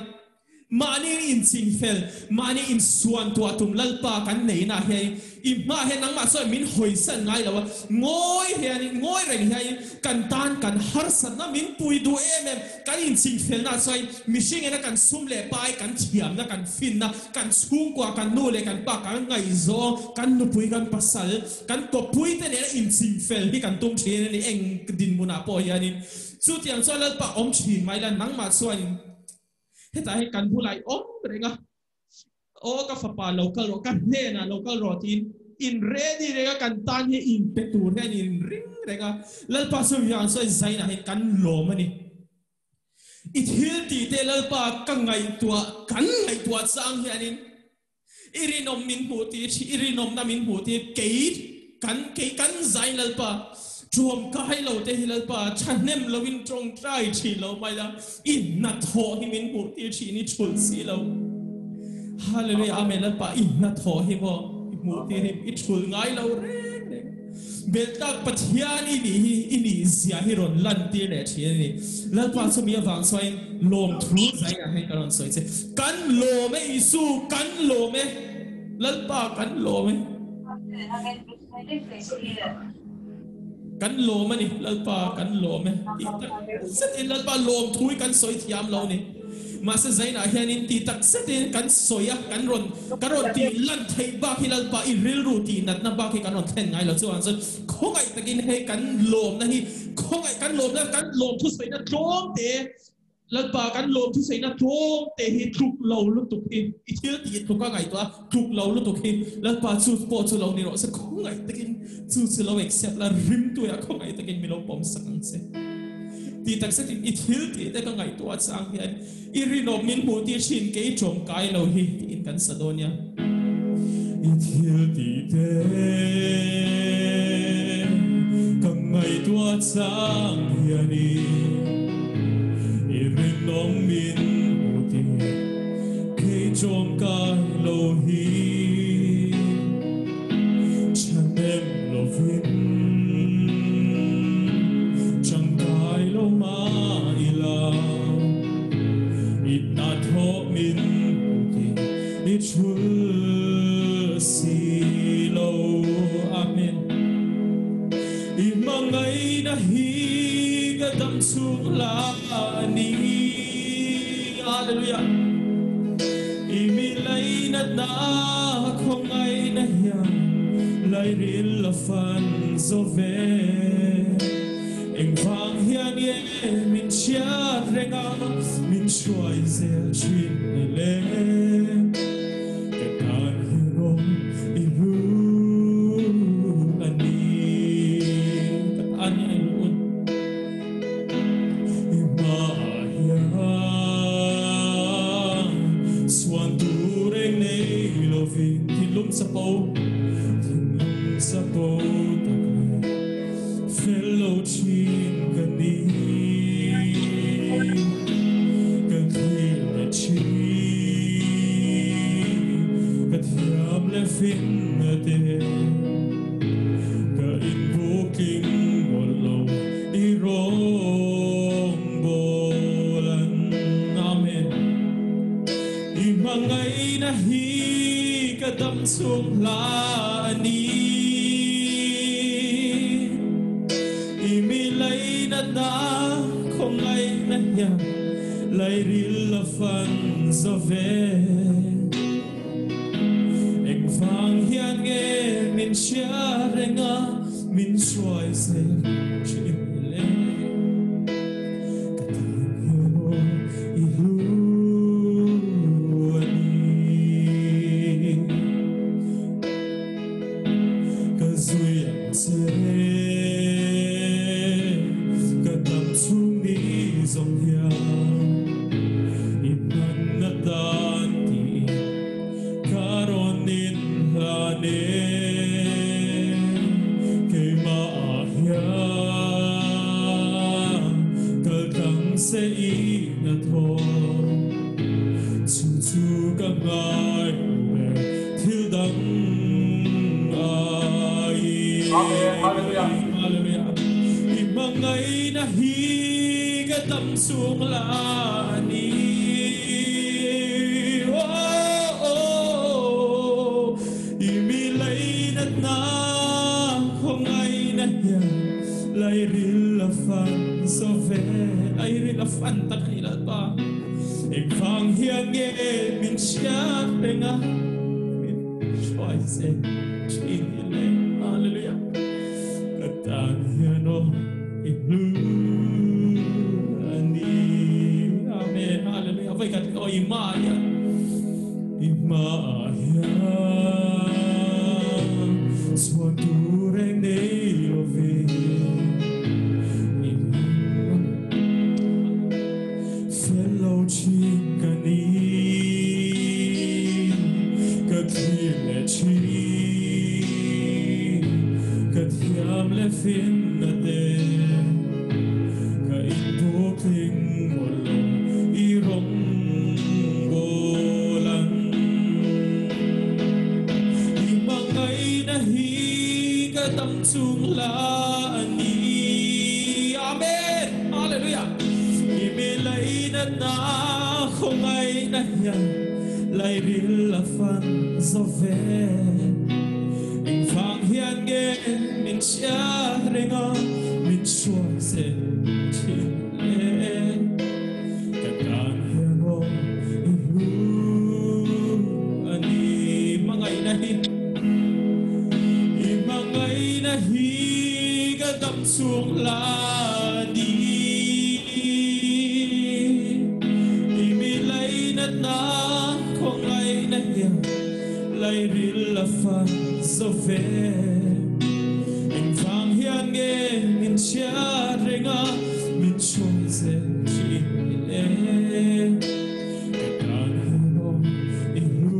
Mahni inchingfel, mahni insuan tuah tum Lalpa kan neihna hian i hmaah hian nangmah chuan min hawisan ngai lo a, ngawi hianin, ngawi reng hianin kan tan kan harsatna min pui duh em em, kan inchingfelna chuan mihring ena kan sum leh pai, kan thiamna, kan finna, Kan chhungkua, kan nu leh kan pa, kan ngaihzawng, kan nupui, kan pasal, kan kawppui te nena inchingfel hi kan tum thin a ni. Eng dinhmunah pawh hianin chutiang chuan Lalpa awm thin mai la, nangmah chuanin hetah hian kan bulah i awm reng a, aw ka fapa lo kal rawh, ka hnenah lo kal rawh tiin in ready reng a, kan tan hi inpe tur hian in ring reng a, Lalpa chu hian chuan zainah hian kan lawm a ni. I thil tih te Lalpa ka ngaihtuah, kan ngaihtuah chang hianin i rinawm min hmuh tih i rinawmna min hmuh tih kei kan kei kan zain Lalpa ṭuam kai lo te hi Lalpa ṭhahnem loin ṭawngṭai ṭhin lo mai la, i hnathawh hi min hmuh tir ṭhin i ṭhulh si lo. Hallelujah Amen Lalpa i hnathawh hi maw i hmuh tir hi i ṭhulh ngai lo reng reng. Belhtlak Pathian i nih hi i nih zia hi rawn lantir leh thin a ni. Lalpa chu mi avang chuain lawmthu zaiah hian ka rawn sawi che. Kan lawm e Isu, kan lawm e. Lalpa kan lawm e. Kan lawm a ni, Lalpa kan lawm e. Tih tak zetin Lalpa lawmthu hi kan sawi thiam lo a ni. Mahse zainah hianin tih tak zetin kan sawi a, kan rawn kan rawn tih lan theih bak hi Lalpa i rilru tih natna bak hi kan rawn thlen ngai lo. Chuvang chuan khawngaih takin hei kan lawmna hi khawngaih kan lawmna kan lawm thusawiina tlawm te Lalpa kan lawm thusawiina tlawm te hi tluk lo lutuk hi i thil tih tluk a ngaihtuah a tluk lo lutuk hi Lalpa chu pawh chu lo ni rawh se khawngaih takin chu chu lo accept la rimtuiah khawngaih takin mi lo pawm sak ang che. Tih tak zetin i thil tih te ka ngaihtuah chang hian i rinawm min hmuh tir thin kei tawngkai lo hi tiin kan sa dawn nia. I thil tih te ka ngaihtuah chang hian i rinawm min hmuh tir kei tawngkai lo hi. Thahnem lovin tangkai lo mah ila, i hnathawh min hmuh tih i thul si lo. Amen. I hmangaihna hi ka dam chhung la a ni. Hallelujah. I mi lainatna khawngaihna hian lairil a fan zo ve. Engvang hian nge min chhiat reng a, min hruai zel thin ni le? Ka tan hero i ru a ni. Ka tan hi a i ru. chapo thinlung chapo tak leh fel lo thin ka ni. Ka thlir leh thin, ka thiam leh finna te. Ka inbukling mawlh lo i rawngbâwl an. Amen. I hmangaihna hi ka dam chhung hla a ni. I mi lainatna khawngaihna hian lairil a fan zo ve. Engvang hian nge min hria reng a, min hruai zel thin le? Ka tan hian aw i hlu a ni. Ka zui ang che, ka dam chhung ni zawng hian i hman atan tiin ka rawn inhlan e. Keimah ah hian kal tlang se i hnathawh. Chu chu ka ngai ber thil dang aiin. Amen. Hallelujah. I hmangaihna hi ka dam chhung la a ni. Oh, oh, i mi leinatna khawngaihna hian lairil a fan zo ve. Lairil a fan tak a ni Lalpa. Engvang hian nge min hriat reng a, min hruai che thin i le. Hallelujah. Ka tan hian aw i hlu a ni. Amen. Hallelujah. Vawi khat aw i hmaah hian, i hmaah hian chhuan tur eng nei lovin i hma. Fel lo thin ka ni, ka thlir leh thin, ka thiam leh finna te, ka inbukling mawlh lo i rawngbâwl an. I hmangaihna hi ka dam chung la a ni. Amen! Hallelujah! I mi lainatna khawngaihna hian lairil a fan zo ve. Engvang hian nge min hriat reng a, min hruai zel thin le? Ka tan hian aw i hlu a ni. Hmangaihna hi, i hmangaihna hi ka dam chhung la ni. I mi lainatna khawngaihna hian lairil a fan zo ve. Engvang hian nge min hriat reng a, min hruai zel thin i le? Ka tan hian aw i hlu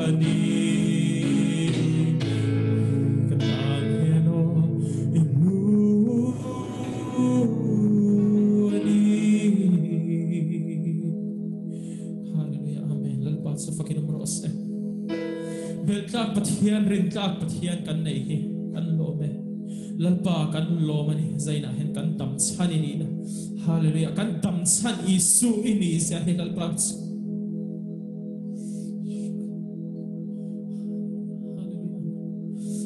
a ni. Ka tan hian aw i hlu a ni. Hallelujah Amen Lalpa chu fakin awm rawh se. Belhtlak Pathian rintlak Pathian kan nei hi kan lawm e. Lalpa kan lawm a ni zainah hian kan dam chhan i nihna Hallelujah kan dam chhan Isu i nih zia hi Lalpa chu Hallelujah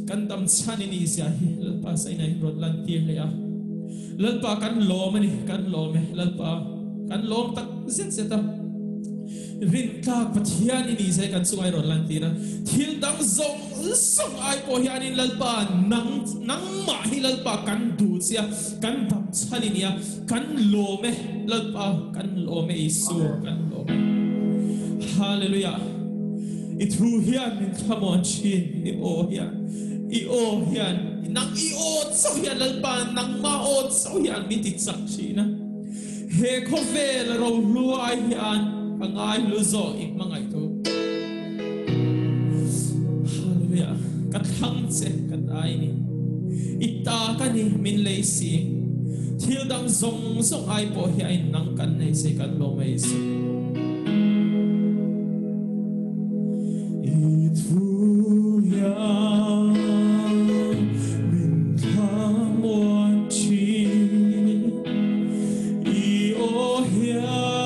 kan dam chhan i nih zia hi Lalpa zainah hian rawn lantir leh a Lalpa kan lawm a ni kan lawm e Lalpa kan lawm tak zet zet a. Rintlak Pathian i nih zai kan chungai rawn lantir a, thil dang zawng zawng ai pawh hianin Lalpa nang nangmah hi Lalpa kan duh che a, kan dam chhan i nia, kan lawm e Lalpa kan lawm e Isu kan lawm e. Hallelujah I thu hian min thlamuan thin i aw hian i aw hian nang i aw chauh hian Lalpa nangmah aw chauh hian min ti chak thin a. He khawvel rohlu ai hian ka ngaihlu zawk i hmangaih thu. Ka thlang che ka ta i ni. I ta ka ni min lei si. Thil dang zawng zawng ai pawh hi a innang kan nei che kan lawm a Isu. I thu hian min thlamuan thin. I aw hian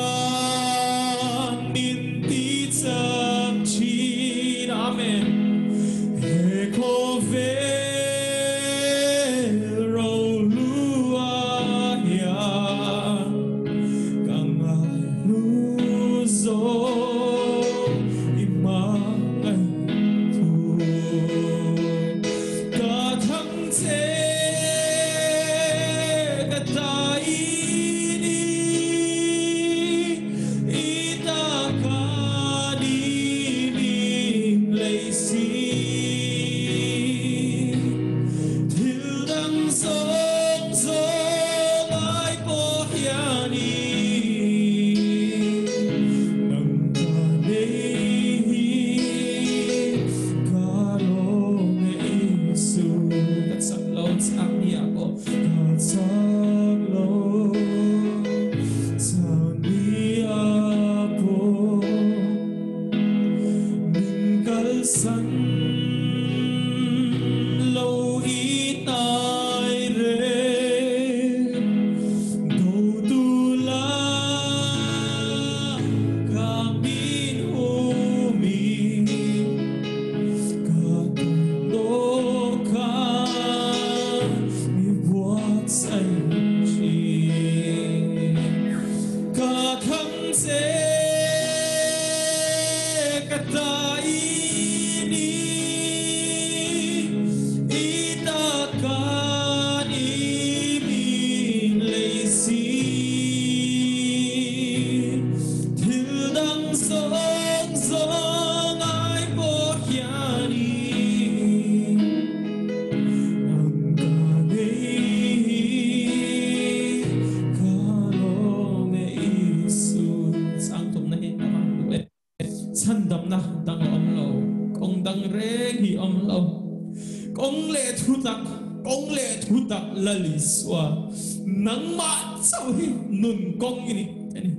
min ti chak thin. Amen. He khawvel rohlua hian ka ngaihlu zawk i hmangaih thu. Ka thang che ka ta i ni, i ta ka ni min lei si. Thil dang zawng zawng ai pawh hian i nang ka nei hi ka lawm e Isu. Ka chak lo chak ni ah pawh ka chak lo chak ni ah pawh min kalsan lo i hnai reng. Do tu la ka min humi ka do ka mi buatsaih thin. Ka thang che ka ta i ni, i ta ka ni min lei si. Thil dang zawng zawng ai pawh hian i nang ka nei hi ka lawm e Isu. Chang tumna hi a van duh e. Chhandamna dang a awm lo, kawng dang reng hi a awm lo. Kawng leh thu tak, kawng leh thu tak Lal Isua, nangmah chauh hi nun kawng i ni a ni.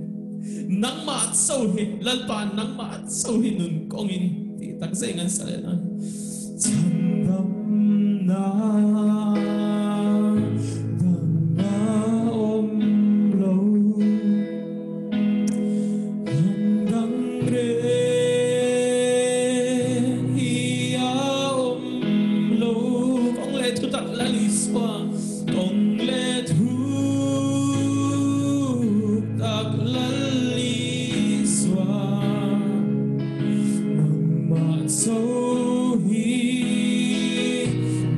Nangmah chauh hi, Lalpa nangmah chauh hi nun kawng i ni tih tak zet in an sa leh dawn. Chhandamna dang a awm lo. Kawng dang reng hi a awm lo. Kawng leh thu tak Lal Isua, kawng leh thu tak Lal Isua, nangmah chauh hi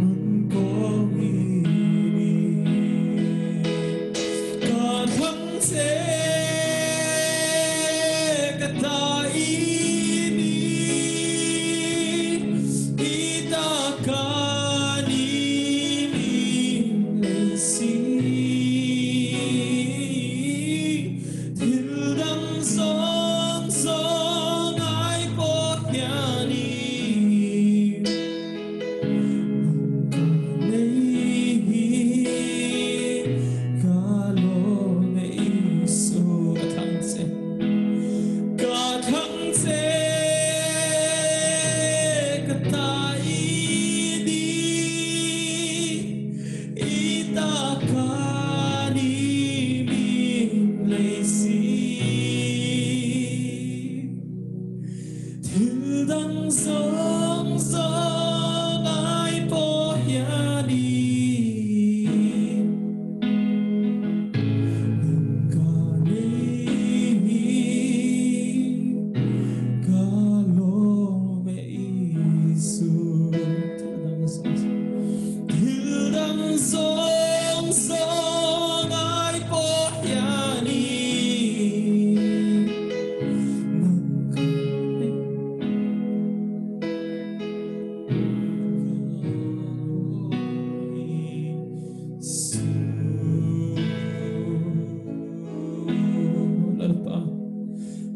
nun kawng i ni. Ka thlang che ka ta i ni, i ta ka ni min lei si. Thil dang zawng zawng ai pawh hian i nang ka nei hi ka lawm e Isu. Ka thlang che, ka thlang che ka ta i ni, i ta ka ni min lei si. Thil dang zawng zawng ai pawh hian i nang ka nei hi ka lawm e Isu. Thil dang zawng thil dang zawng zawng ai pawh hian i nang ka nei ka lawm e Isu. Lalpa,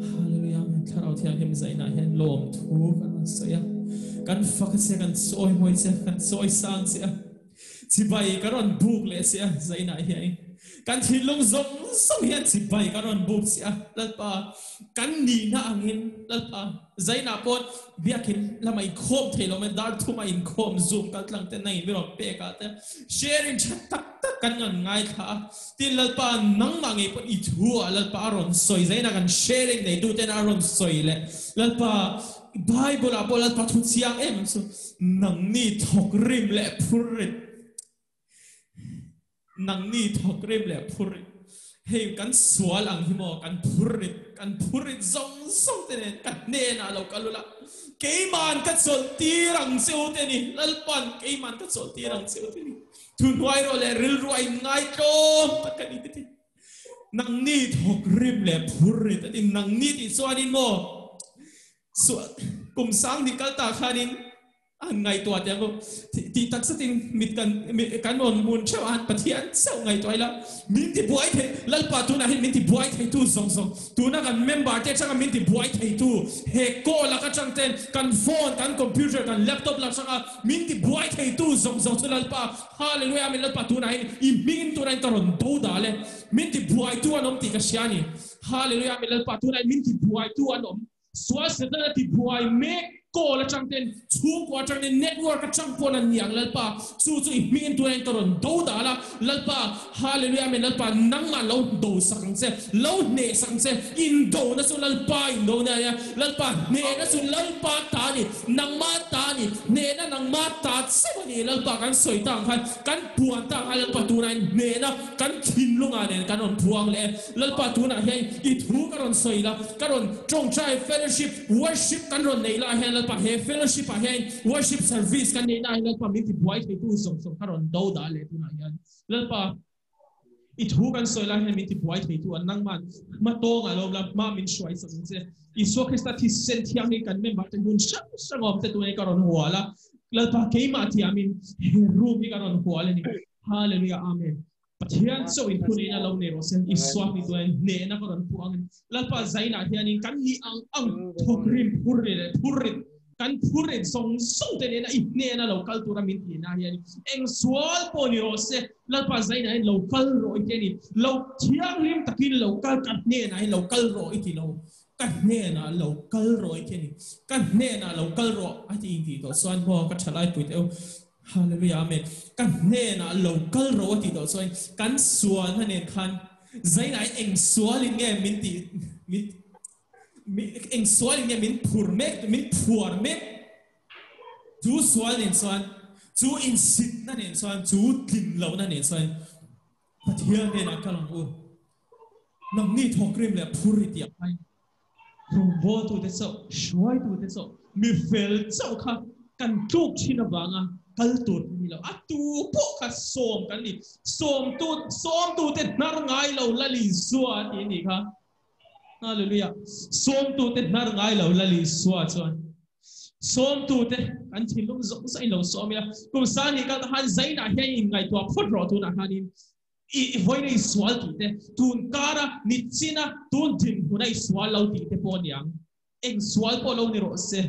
Hallelujah, Amen. Thlarau Thianghlim zainah hian lawm thu kan rawn sawi a. Kan fak a che, kan chawimawi che, kan chawisang che a. Chibai ka rawn buk leh che a, zainah hian kan thinlung zawng zawng hian chibai ka rawn buk che a, Lalpa, kan nihna angin, Lalpa, zainah pawh biakin lamah inkhawm thei lo mai, dar thuma inkhawm zoom kal tlang te nangin mi rawn pek ah te sharing tha tak tak kan rawn ngaithla a, tin Lalpa nangmah ngei pawh i thu ah Lalpa a rawn sawi, zainah kan sharing neitu ten a rawn sawi leh Lalpa, Bible ah pawh Lalpa thu chiang em em chu nangni thawk rim leh phur rit nangni thawk rim leh phur rit hei kan sual ang hi maw kan phur rit kan phur rit zawng zawng te nen ka hnenah lo kal ula keiman ka chawlh tir ang che u te ni Lalpan keiman ka chawlh tir ang che u te ni thuhnuai rawh leh rilru a inngai tlawm tak ka ni te ti Nangni thawk rim leh phur rit a ti. Nangni tih chuanin maw kum sang hnih kal ta khanin an ngaihtuah teh ang u. Tih tak zetin mit kan kan rawn hmun theuh a, Pathian chauh ngaihtuah ila min ti buai thei Lalpa tunah hian min ti buai theitu zawng zawng tuna kan member te atanga min ti buai theitu he call lak atang ten kan phone kan computer kan laptop lak atanga min ti buai theitu zawng zawng chu Lalpa Hallelujah Amen Lalpa tunah hian i hmingin tunah hian ka rawn do dal e min ti buaitu an awm tih ka hria a ni Hallelujah Amen Lalpa tunah hian min ti buaitu an awm sual Satan a ti buai mek call atang ten chhungkua atang ten network atang pawn an ni ang Lalpa chu chu i hmingin tunah hian ka rawn do dal a Lalpa Hallelujah Amen Lalpa nangmah lo do sak ang che lo hneh sak ang che indona chu Lalpa indona a nia Lalpa hnehna chu Lalpa ta a ni Nangmah ta a ni, hnehna nangmah ta chauh a ni. Lalpa kan sawi ta ang khan, kan puan ta ang khan Lalpa tunah hian hnehna kan thinlungah nen kan rawn puang leh e. Lalpa tunah hian i thu ka rawn sawi la, ka rawn tawngtai fellowship, worship kan rawn neih lah hian Lalpa he fellowship ah hian worship service kan neih na ah hian Lalpa min ti buai theitu zawng zawng ka rawn do dah leh tunah hian Lalpa I thu kan sawi lai hian min ti buai theitu a, nangman hma tawng a lo la, hma min hruai sak ang che. Isua Krista thisen thianghlim kan member te hmun hrang hrang awm te tunah hi ka rawn hual a, Lalpa keimah thiamin he room hi ka rawn hual a ni. Hallelujah Amen. Pathian chauh in thuneihna lo nei rawh se, Isua hming tunah hnehna ka rawn puh ang a ni. Lalpa zainah hianin kan nih ang ang thawkrim phur ri leh phur rit Kan phurrit zawng zawng te nena i hnena lo kal tura min tih na hian eng sual pawh ni rawh se, Lalpa zainah hian lo kal rawh i ti a ni. Lo thianghlim takin lo kal ka hnenah hian lo kal rawh i ti lo, ka hnenah lo kal rawh i ti a ni. Ka hnenah lo kal rawh a ti intih tawh chuan maw ka thalai pui teh u. Hallelujah Amen. Ka hnenah lo kal rawh a tih tawh chuan kan sualna nen khan zainah hian eng sualin nge min tih min Eng sual in nge min phur mek, min phuar mek? Chu sual nen chuan, chu insitna nen chuan, chu tlin lohna nen chuan Pathian hnenah kal ang u. Nangni thawkrim leh phur i tih ang ai rawngbawltute chauh, hruaitute chauh, mi fel chauh kha kan tluk thin avanga kal tur kan ni lo. A tu pawh kha sawm kan ni. Sawmtu, sawmtute hnar ngai lo Lal Isua a ti a nih kha. Hallelujah. Sawmtute hnar ngai lo Lal Isua chuan sawmtute kan thinlung zawng zawng in lo sawm ila. Kum sang hnih kal khan zainah hian in ngaihtuah phawt rawh tunah khanin i vawiin i sual tih te, tun kara nichina tun dinhmuna i sual lo tih te pawh a ni ang. Eng sual pawh lo ni rawh se.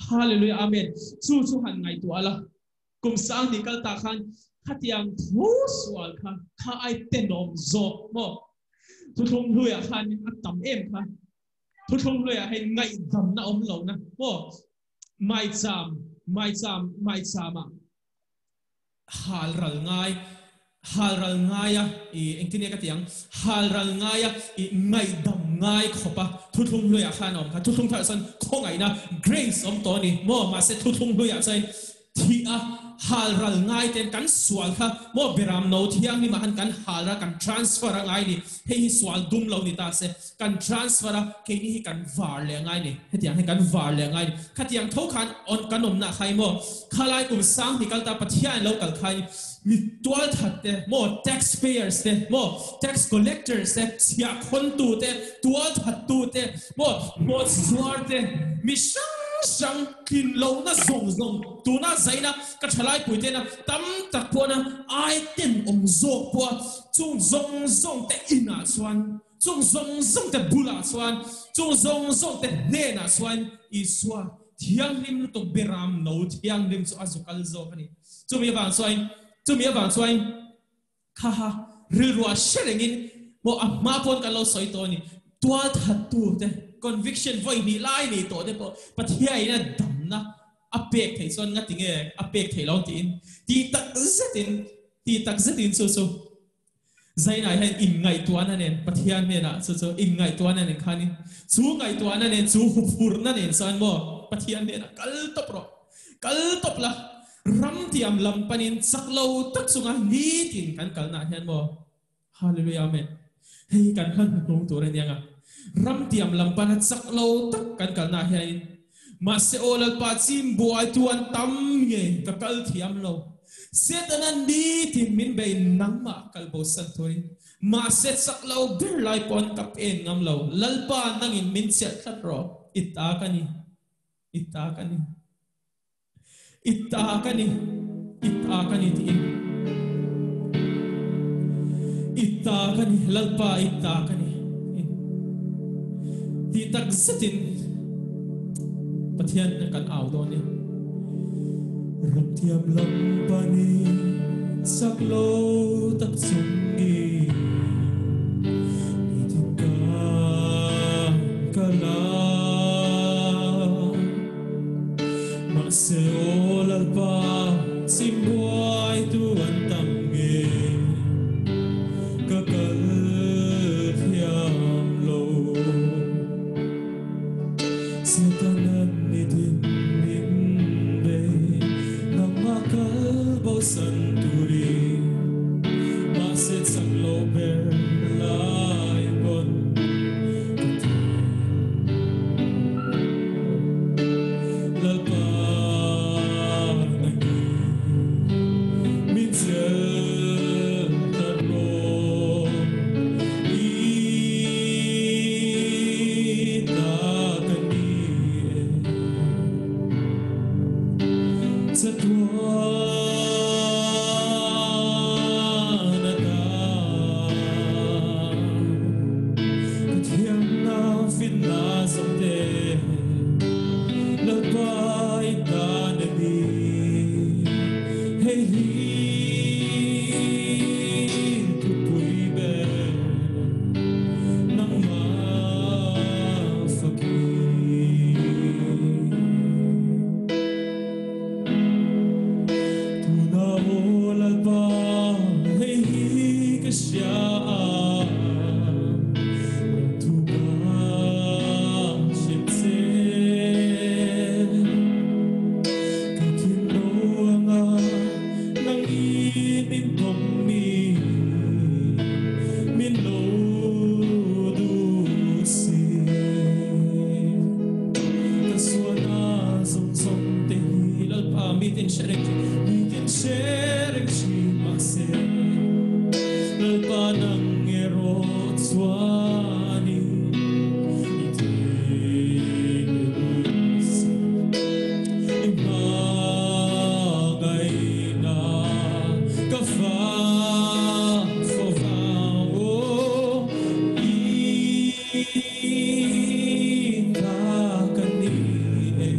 Hallelujah Amen. Chu chu han ngaihtuah la. Kum sang hnih kal ta khan khatiang thu sual kha kha ai tenawm zawk maw? Thuthlung hluiah khan a tam em kha. Thuthlung hluiah hei ngaihdamna awm lo na maw? Maicham, maicham, maichama hal ral ngai, hal ral ngaia i engtin nge ka ti ang? Hal ral ngaia i ngaihdam ngai khawpa thuthlung hluiah khan a awm kha. Thuthlung tharah chuan khawngaihna, grace, awm tawh a ni maw? Mahse thuthlung hluiah chuan Thih a hal ral ngai ten kan sual kha maw beram no thianghlim ah khan kan hal a kan transfer a ngai ni hei hi sual dum lo ni ta se kan transfer a keini hi kan var leh a ngai ni hetiang hian kan var leh a ngai ni khatiang tho khan on kan awmna kha hi maw khalai kum sang hnih kal ta Pathian lo kal kha hi mi tual that te maw tax payers te maw tax collectors te chhiah khawn tu te tual that tu te maw hnawt zuar te mi hrang hrang Tlin lohna zawng zawng tuna zaina ka thalai pui tena tam tak pawhna ai ten awm zawk pawha chung zawng zawng te inah chuan, chung zawng zawng te bulah chuan, chung zawng zawng te hnenah chuan Isua Thianghlim lutuk beram no thianghlim chu a zu kal zawk a ni. Chumi avang chuan, chumi avang chuan kha ha rilruah hre rengin maw a hma pawn kan lo sawi tawh a ni. Tual thattu te conviction vawi hnih lai nei tawh te pawh Pathiain a damna a pek theih chuan ngati nge a pek theih lo tiin tih tak zetin tih tak zetin chu chu Zainah hian inngaihtuahna nen Pathian hnenah chu chu inngaihtuahna nen khanin chu ngaihtuahna nen chu huphurhna nen chuan maw Pathian hnenah kal tawp rawh, kal tawp la, ram tiam lam panin chak lo tak chunga nitin kan kalnaah hian maw Hallelujah Amen hei kan hla hnuhnung tur a nia ram tiam lam pana chak lo tak kan kalnaah hianin Mahse aw Lalpa chim buaitu an tam nge ka kal thiam lo. Setana nitin min bei nangmah kal bosan turin. Mahse chak lo ber lai pawn ka pen ngam lo. Lalpa nangin min chelh tlat rawh. I ta ka ni. I ta ka ni. I ta ka ni. I ta ka ni tiin. I ta ka ni Lalpa i ta ka ni ti tak zetin Pathian kan au dawn ni. Ramthiam lam panin chak lo tak chungin nitin kan kal a. Mahse aw Lalpa chim buaitu an tam nge ka kal thiam lo. Satanan ni din min bei nangmah kal bosan turin mahse chak lo ber lai pawn ka ti. Lalpa nangin min chelh ta rawh i ta ka ni e chatuan ata ka thiamna fitna zawng te Lalpa i tan a ni hei hi thupui ber nangmah faki. Tuna aw Lalpa hei hi ka hria a, Lawmthu ka hrilh che. Ka thinlo anga nang in min pawm mi, min lo duh si. Ka sualna zawng zawng te hi Lalpa mitin hre reng thin, mitin hre reng thin mahse Lalpa nang erawh chuanin i theihnghilh si. I hmangaihna ka fak fo vang aw i ta ka ni e.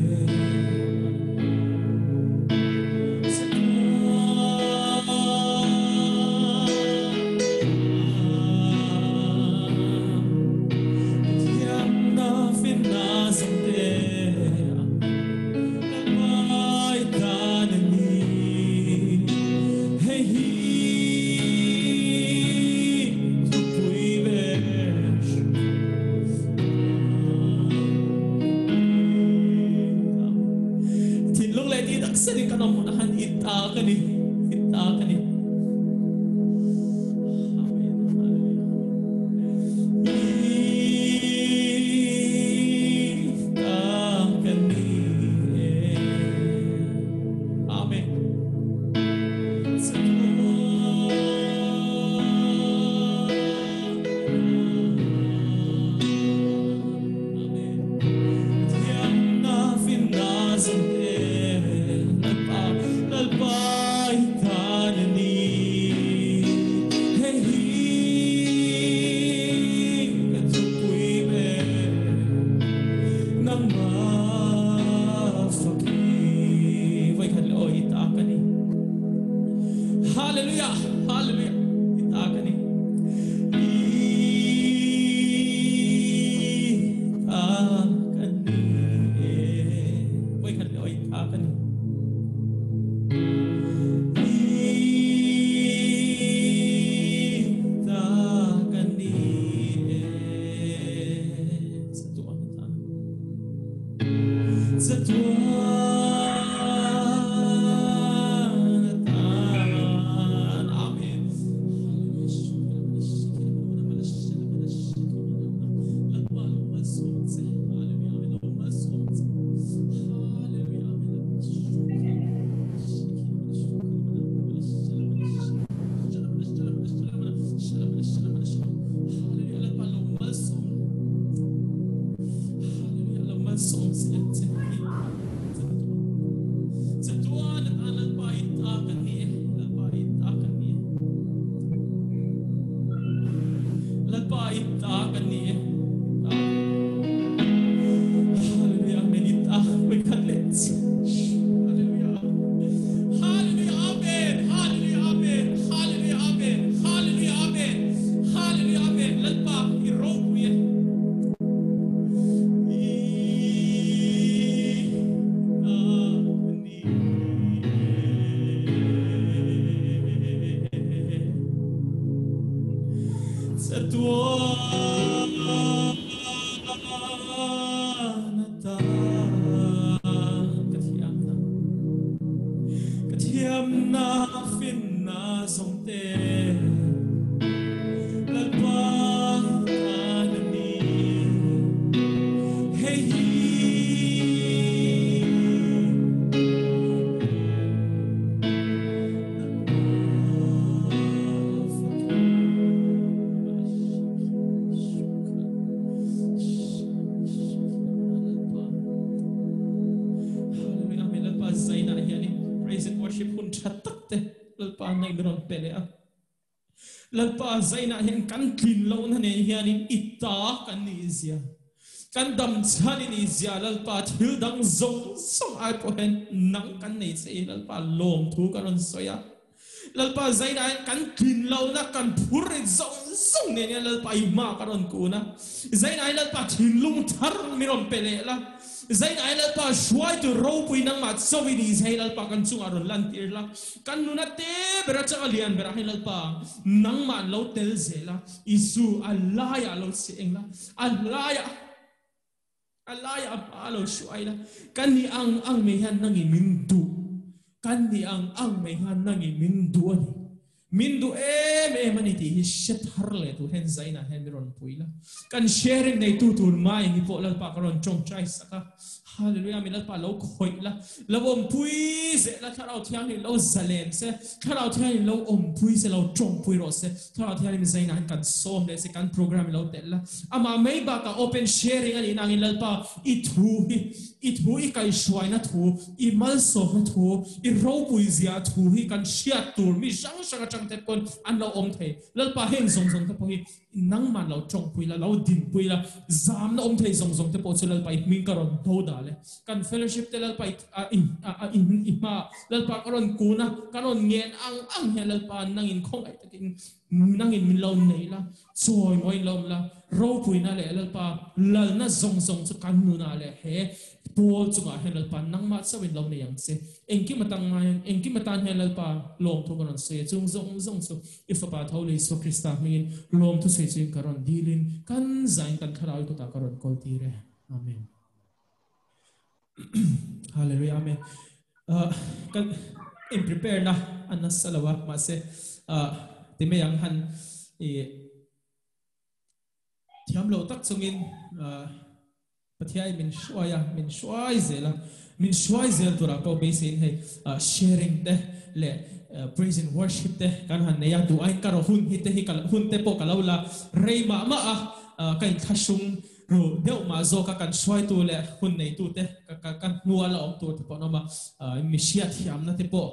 Chatuan atan. Amen. Lalpa lo malsawm che. Hallelujah. Amen. Lo malsawm che. Hallelujah. Amen. Lalpa lo malsawm. Hallelujah. Lo malsawm che che. Chatuan atan Lalpa i ta kan ni e. Lalpa i ta kan ni e. Lalpa i ta kan ni e. Hallelujah. Amen. I ta khat leh Hallelujah. Hallelujah. Amen. Hallelujah. Amen. Hallelujah. Amen. Hallelujah. Amen. Hallelujah. Amen. Lalpa i ropui e. Ka thiamna finna zawngte Lalpa tan a ni. Hei hi Hallelujah. Amen. Lalpa zaina hianin praise and worship hun tha tak te Lalpa nei min rawn pe leh a. Lalpa zaina hian kan tlin lohna nen hianin i ta kan nih zia. Kan dam chhan i nih zia Lalpa thil dang zawng zawng ai pawh hian nang kan nei che i Lalpa lawmthu ka rawn sawi a. Lalpa zainah hian kan tlin lohna kan phur rit zawng zawng nen hian Lalpa i hma ka rawn kun a. Zainah hi Lalpa thinlung thar mi rawn pe leh la. Zainah hi Lalpa hruaitu ropui nangmah chaw i nih zai Lalpa kan chungah rawn lantir la. Kan nuna te ber atanga lian berah hi Lalpa nangmah an lo tel zel a. Isu a laiah lo che eng la. A laiah A laiah a hma a lo hruai la, Ka ni ang ang mai hian nangin min duh, ka ni ang ang mai hian nangin min duh a ni. Min duh em em a ni tih hi hre thar leh tur hian Zainah hian min rawn pui la. Kan sharing neitu tur mai hi pawh Lalpa ka rawn tawngtai sak a. Hallelujah, mi Lalpa lo khawih la, lo awmpui zeh la, Thlarau Thianghlim lo zalen se, Thlarau Thianghlim lo awmpui se, lo tawngpui rawh se. Thlarau Thianghlim Zainah hian kan sawm leh se, kan program i lo telh la. Amah mai bakah open sharing a nih nangin Lalpa i thu hi, i thu i kaihhruaina thu, i malsawmna thu, i ropui zia thu hi kan hriat tur mi hrang hrang atang te pawn an lo awm thei. Lalpa heng zawng zawng te pawh hi nangman lo tawngpui la, lo dinpui la, zamna awm thei zawng zawng te pawh chu Lalpa i hming ka rawn do dah le. Kan fellowship te Lalpa i i hma Lalpa ka rawn kun a, ka rawn ngen ang ang hian Lalpa nangin khawngaih takin nangin min lo nei la, chawi mawiin lo awm la, ropuina leh Lalpa lalna zawng zawng chu kan nunah leh he pawl chungah hian Lalpa nangmah chauhin lo nei ang che. Engkim atang hian engkim atan hian Lalpa lawmthu ka rawn sawi a, chung zawng zawng chu i Fapa tho leh Isua Krista hmingin lawmthu sawi chuin ka rawn dilin kan zain kan thlarau i kutah ka rawn kawl tir e. Amen. Hallelujah Amen. Kan in prepare na an nasa lo a mahse ti mai ang han i thiam lo tak chungin Pathian min hruai a, min hruai zel a, min hruai zel turah pawh beiseiin hei sharing te leh praise and worship te kan han nei a, duh aiin ka rawh hun hi te hi hun te pawh ka lo la rei mah mah a, ka inthlahrung ru deuh mah zawk a, kan hruaitu leh hun neitu te ka hnua la awm tur te pawh an awm a, mi hriatthiamna te pawh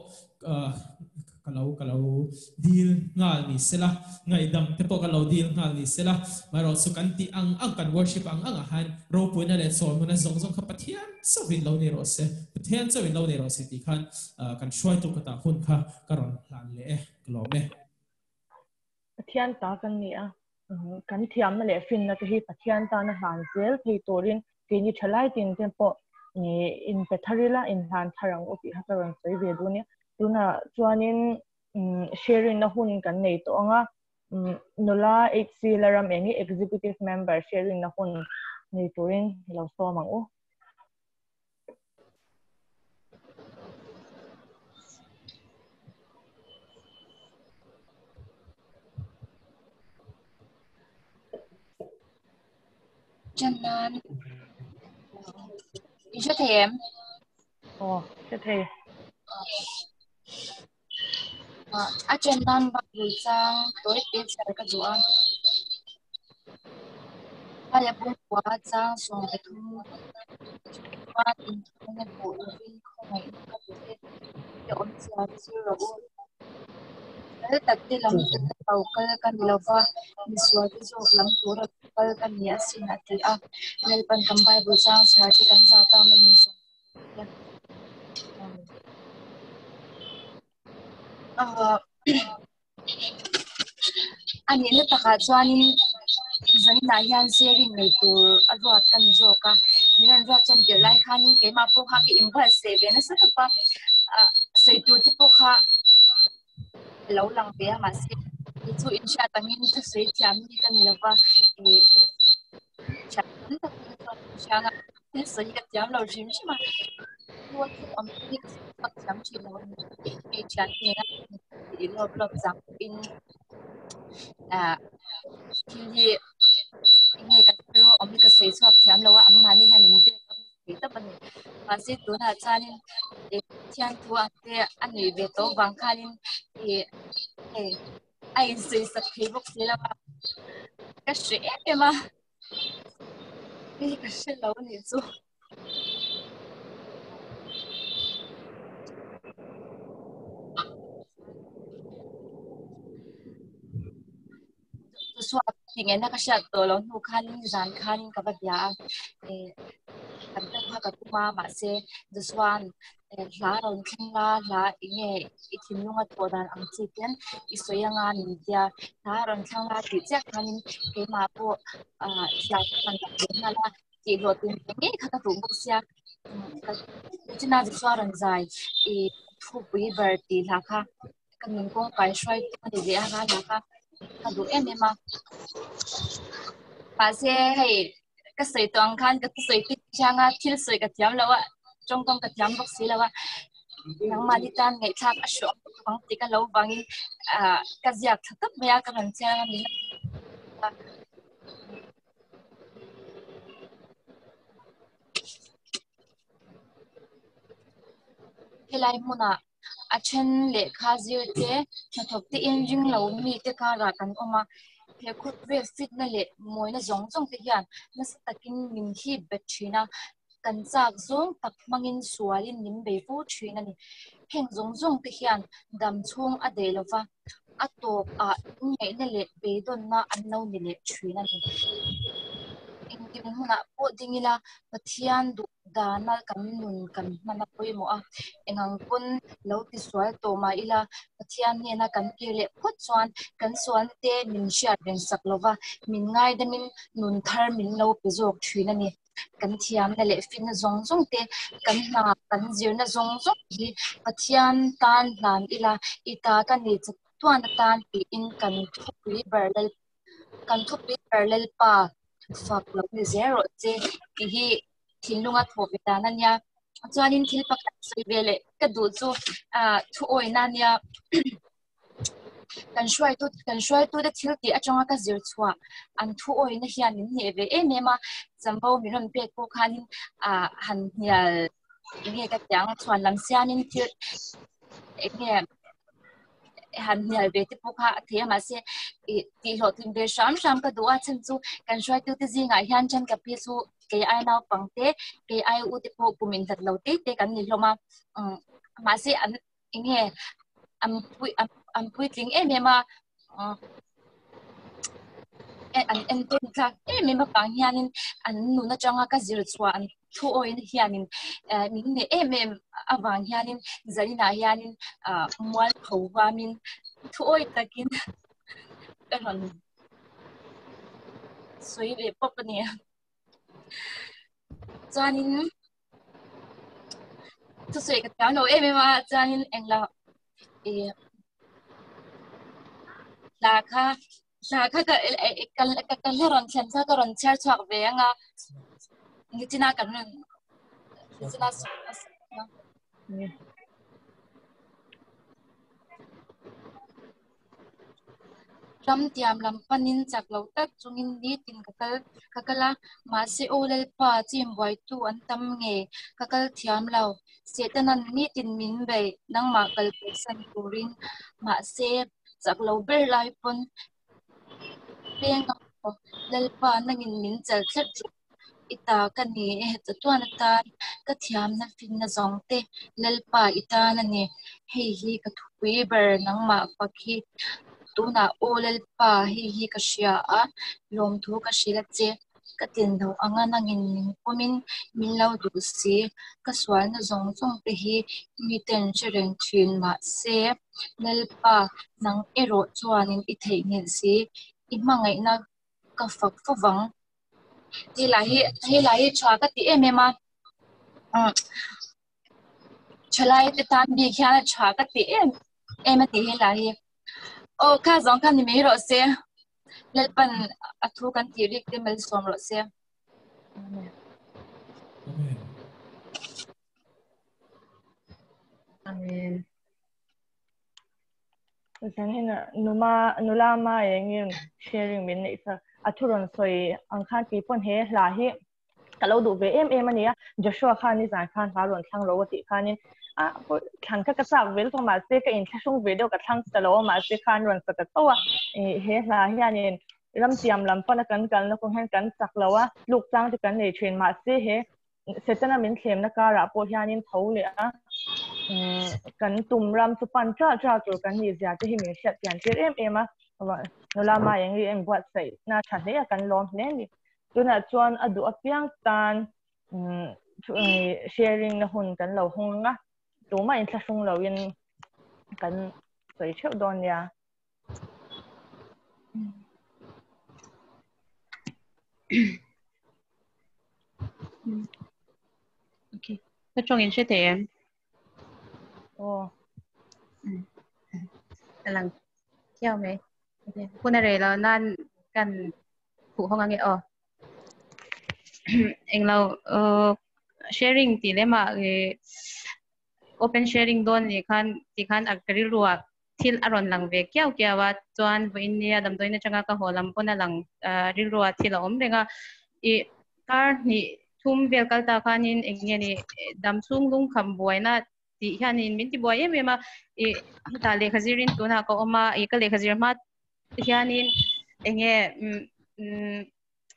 ka lo ka lo dil nghal ni sela, ngaihdam te pawh ka lo dil nghal ni sela, amaherawh chu kan tih ang ang kan worship ang ang ah khan ropuina leh chawlhmuna zawng zawng kha Pathian chauhin lo ni rawh se, Pathian chauhin lo ni rawh se tih khan kan hruaitu ka tah hun kha ka rawn hlan leh e, ka lawm e. Pathian ta kan ni a, kan thiamna leh finna te hi Pathian tana hlan zel thei turin keini thalai tin te pawh in pe thar ila in hlan thar ang u tih kha ka rawn sawi ve duh ania. Tunah chuanin sharing na hun kan nei tawh ang a, nula HC Laram eng hi executive member sharing na hun nei turin i lo sawm ang u. Ṭan nan in hre thei em? Aw, hre thei. A ṭan nan Bible chang tawi te chhiar ka duh a. Khaia pumpuia chang 13 chuan inthawina duh lovin khawngaihna ka duh e tih awmzia zir rawh u. Fel takte lam tura lo kal ka ni lova, misualte zawk lam tura lo kal ka ni asin a ti a. Lalpan kan Bible chang chhiar te kan zah ta mai min sawm sak a. A nihna takah chuanin zaninah hian sharing nei tur a ruat ka ni zawk a, min rawn ruat chuan tirh lai khanin keimah pawh kha ka inbuatsaih ve nasa tawp a, ah sawi tur te pawh kha a lo lang ve a mahse kei chu inhriat angin thusawi thiam mi ka ni lova ih thiam tam tak te chuan ka hria a thil sawi ka thiam lo hrim hrim a, thil awm te hi ka sawi chhuak thiam thin lo a ni. Hei thian hnena tih lawp lawp chang pawhin ah thil hi enge ka thil awm hi ka sawi chhuak thiam lo a an mahni hian min pek a thei tawp a ni. Mahse tunah chuanin ih thian thu ang te a nih ve tawh vang khanin ih hei a insawi sak thei bawk si lo a ka hre em em a hei ka hre lo a nih chu. Chhuak tih ngaihna ka hriat tawh loh hnu khanin zan khanin ka va bia a eh kan ta kha ka tum a mahse Joshua-a'n hla rawn thleng la hla eng nge i thinlunga thawh dan ang chi ten i sawi anga min tia hla rawn thleng la tih chiah khanin keimah pawh ah hla ka rawn dah ve nghal a. Tih hlawh tum ve ngei kha ka duh bawk sia. China Joshua rawn zai i thupui ber tih hla kha ka nun kawng kai hruai tu a ni ve a hla kha ka duh em em a. Mahse hei ka sawi tawh ang khan ka thusawi te thiang a thil sawi ka thiam lo a tawngkam ka thiam bawk si lo a nangmahni tan ngaihthlak a hrawh ang tih ka lo vangin ah ka ziak thla tawp mai a ka rawn chhiar a ni. Helai hmunah a then lehkha zir te hnathawk te in ring lo mi te karah kan awm a, he khawvel fitna leh mawina zawng zawng te hian nasa takin min hip bet thin a, kan chak zawng tak hmangin sualin min bei fo thin a ni. Heng zawng zawng te hian dam chhung a daih lova. a tawp ah inngaihna leh beidawnna an lo ni leh thin a ni. Engkim hunah pawh ding ila Pathian duh dana kan nun kan hman a pawimawh a, engang pawn lo tisual tawh mah ila Pathian hnena kan kir leh phawt chuan kan sualna te min hriat reng sak lova min ngaidamin nun thar min lo pe zawk thin a ni. Kan thiamna leh finna zawng zawng te, kan hna, kan zirna zawng zawng hi Pathian tan hlan ila, i ta ka ni chak tuan atan tiin kan thupui ber lal kan thupui ber Lalpa fak lo ni zel rawh che tih hi thinlunga thawh ve dan a nia. Chuanin thil pakhat sawi ve leh ka duh chu ah thu awina a nia. Kan hruaitu kan hruaitute thil tih atanga ka zir chhuah an thu awina hian min hneh ve em em a, chambo min rawn pek pawh khanin ah han hnial eng nge ka tih ang chhuan lam siamin thil eng nge han hnial ve te pawh kha a thei a mahse ih tih hlawhtlin ve hram hram ka duh a chhan chu kan hruaitute zingah hian thenkhat phei chu kei ai naupang te kei ai u te pawh kum inhlat lo te te kan ni hlawm a umm mahse an eng nge an pui an puitling em em a an entawn tlak em em avang hianin an nun atanga ka zir chhuah an thu awina hianin min hneh em em avang hianin zaninah hianin ah mualpho vamin thu awi takin ka rawn sawi ve pawp a ni chuanin. Thusawi ka thiam lo em em a chuanin englo ih hla kha hla kha ka ka ka hla rawn thlen kha ka rawn chhiar chhuak ve ang a nichina kan rawn nichina Ram tiam lam panin chak lo tak chungin nitin ka kal ka kal a, mahse aw Lalpa, chim buaitu an tam nge ka kal thiam lo. Setanan nitin min beih nangmah kal kalsan turin, mahse chak lo ber lai pawn peng a maw Lalpa nangin min chal tlat rawh. I ta ka ni e, chatuan atan ka thiamna finna zawng te Lalpa i tan a ni. Hei hi ka thupui ber nangmah fak hi tunah aw Lalpa hei hi ka hria a, lawmthu ka hrilh a che. Ka tin lo anga nangin min pawmin min lo duh si. Ka sualna zawng zawng te hi miten hre reng thin mahse Lalpa nang erawh chuanin i theihnghilh si. I hmangaihna ka fak fo vang. Hei hi hei lai hi tha ka ti em em a thalai te tan bik hian a tha ka ti em em a ti hei lai hi aw kha zawng kha ni mai rawh se Lalpan a thu kan tih rik te malsawm rawh se. Amen. Amen. Zanin numa nula ma engin sharing min neih sak a thu rawn sawi ang khan kei pawn he hla hi ka lo duh ve em em ania Joshua khan nizan khan hla rawn thlang ro a tih khanin a thlan kha ka chak ve lutuk mahse ka inthlahrung ve deuh ka thlang ta lo a mahse khan rawn sa ta tho a he hla hianin ramtiam lam pana kan kalna kawng hian kan chak lo a tluk tlang te kan nei thin mahse he Setana min thlemna karah pawh hianin tho leh a, kan tum ram chu pan ṭah ṭah tur kan nih zia te hi min hriat pian tir em em a, nula ma eng ri eng buatsaihna ṭha hle a kan lawm hle a ni. Tunah chuan a duh apiang tan sharing na hun kan lo hawng ang a, tumah inthlahrung loin kan sawi theuh dawn nia. Okay. Ka chong in hre thei em? Aw. Ka lang khiau mai. Okay. Hun a rei lo nan kan phuh hawng ange aw. Englo sharing tih lemah open sharing dawn ni khan ti khan a ka rilru ah thil a rawn lang ve kiau kiau a chuan vawiin nia damdawiin atanga ka haw lam pawn a lang rilru ah thil a awm reng a ih kar hnih thum vel kal ta khanin eng nge ni dam chhung lung kham buaina tih hianin min ti buai em em a ih hetah lehkha zirin tunah ka awm a ih ka lehkha zir hma hianin eng nge umm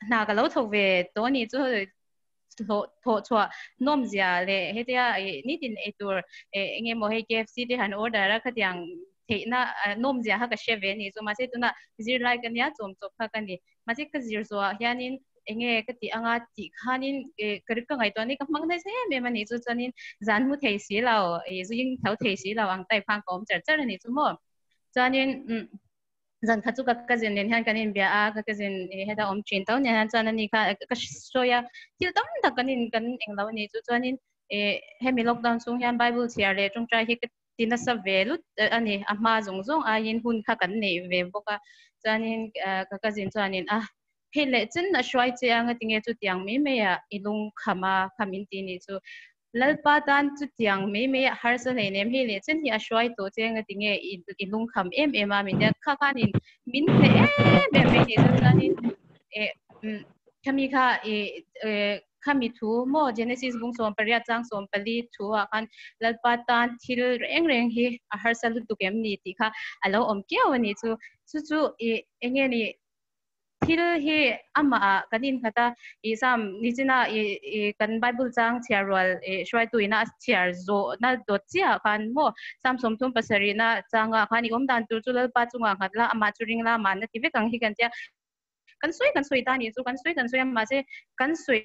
hna ka lo thawk ve tawh a nih chu thawh thawh chhuah nawm zia leh hetia ih nitin ei tur eh eng emaw hei KFC te han order a khatiang theihna nawm zia kha ka hre ve a nih chu mahse tunah zirlai ka nia chawm chawp kha ka ni mahse ka zir zawhah hianin eng nge ka tih anga tih khanin eh ka ka ngaihtuah ni ka hmang nasa em em a nih chu chuanin zan hmu thei si lo ih zu ing tho thei si lo ang type khan ka awm char char a nih chu maw chuanin umm zan khat chu ka cousin nen hian kan inbia a ka cousin heta awm thin tho nen hian chuan ani kha ka sawi a thil tam tak kan in kan englo a nih chu chuanin eh hemi lockdown chhung hian bible chhiar leh tawngtai hi ka ti nasa ve lut a ni a hma zawng zawng aiin hun kha kan neih ve bawk a chuanin ka cousin chuanin a hei leh chen a hruai che anga tinge chutiang mai mai ah i lung kham a kham in tih nih chu Lalpa tan chutiang mai mai a harsa hlei nem hei leh chen hi a hruai tawh che anga tinge i lungkham em em a min tia kha khanin min hneh em em mai ni chuan chuanin eh khami kha eh khami thu maw Genesis bung 18 chang 14 thu ah khan Lalpa tan thil reng reng hi a harsa lutuk em ni tih kha a lo awm kiau a nih chu chu chu ih enge ni Thil hi amah ah kan innghat a, i Sam nichina i kan Bible chang chhiar rual i hruaitu ina a chhiar zawhna dawt chiah ah khan maw Sam 37 na changa khan i awm dan tur chu Lalpa chungah nghat la, amah chu ring la, amah na ti vek ang hi kan tia. Kan sawi kan sawi ta nih chu kan sawi kan sawi a mahse kan sawi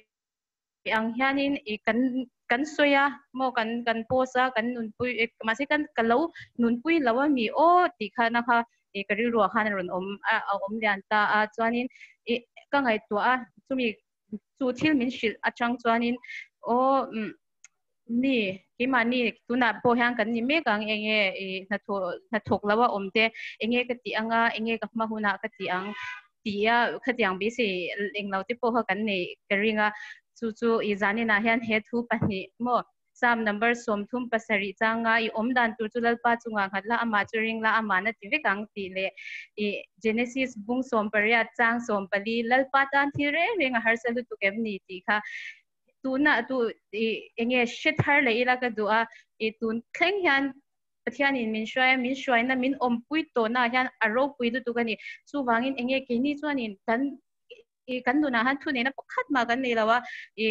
ang hianin i kan kan sawi a maw kan kan post a kan nunpui mahse kan ka lo nunpui lo a mi aw tih khan a kha i ka rilru ah khan a rawn awm a a awm lian ta a chuanin i ka ngaihtuah a chumi chu thil min hrilh atang chuanin aw umm mi keimahni tunah pawh hian kan ni mek ang enge i hnathawh hnathawk lo a awm te enge ka tih anga enge ka hma hunah ka tih ang tia khatiang beisei englo te pawh kha kan nei ka ring a chu chu i zaninah hian he thu pahnih maw Psalm number 37 changa i om dan tur chu Lalpa chunga nghat la ama chu ring la ama na ti vek ang tih leh i Genesis bung 18 chang 14 Lalpa tan thil reng reng a harsa lutuk em ni tih kha tuna tu i enge hre thar leh ila ka duh a i tun thleng hian Pathian in min hruai a min hruaina min awmpui tawhna ah hian a ropui lutuk a ni. Chuvangin enge keini chuanin kan i kan nunah hian thu neihna pakhat mah kan nei lo a, i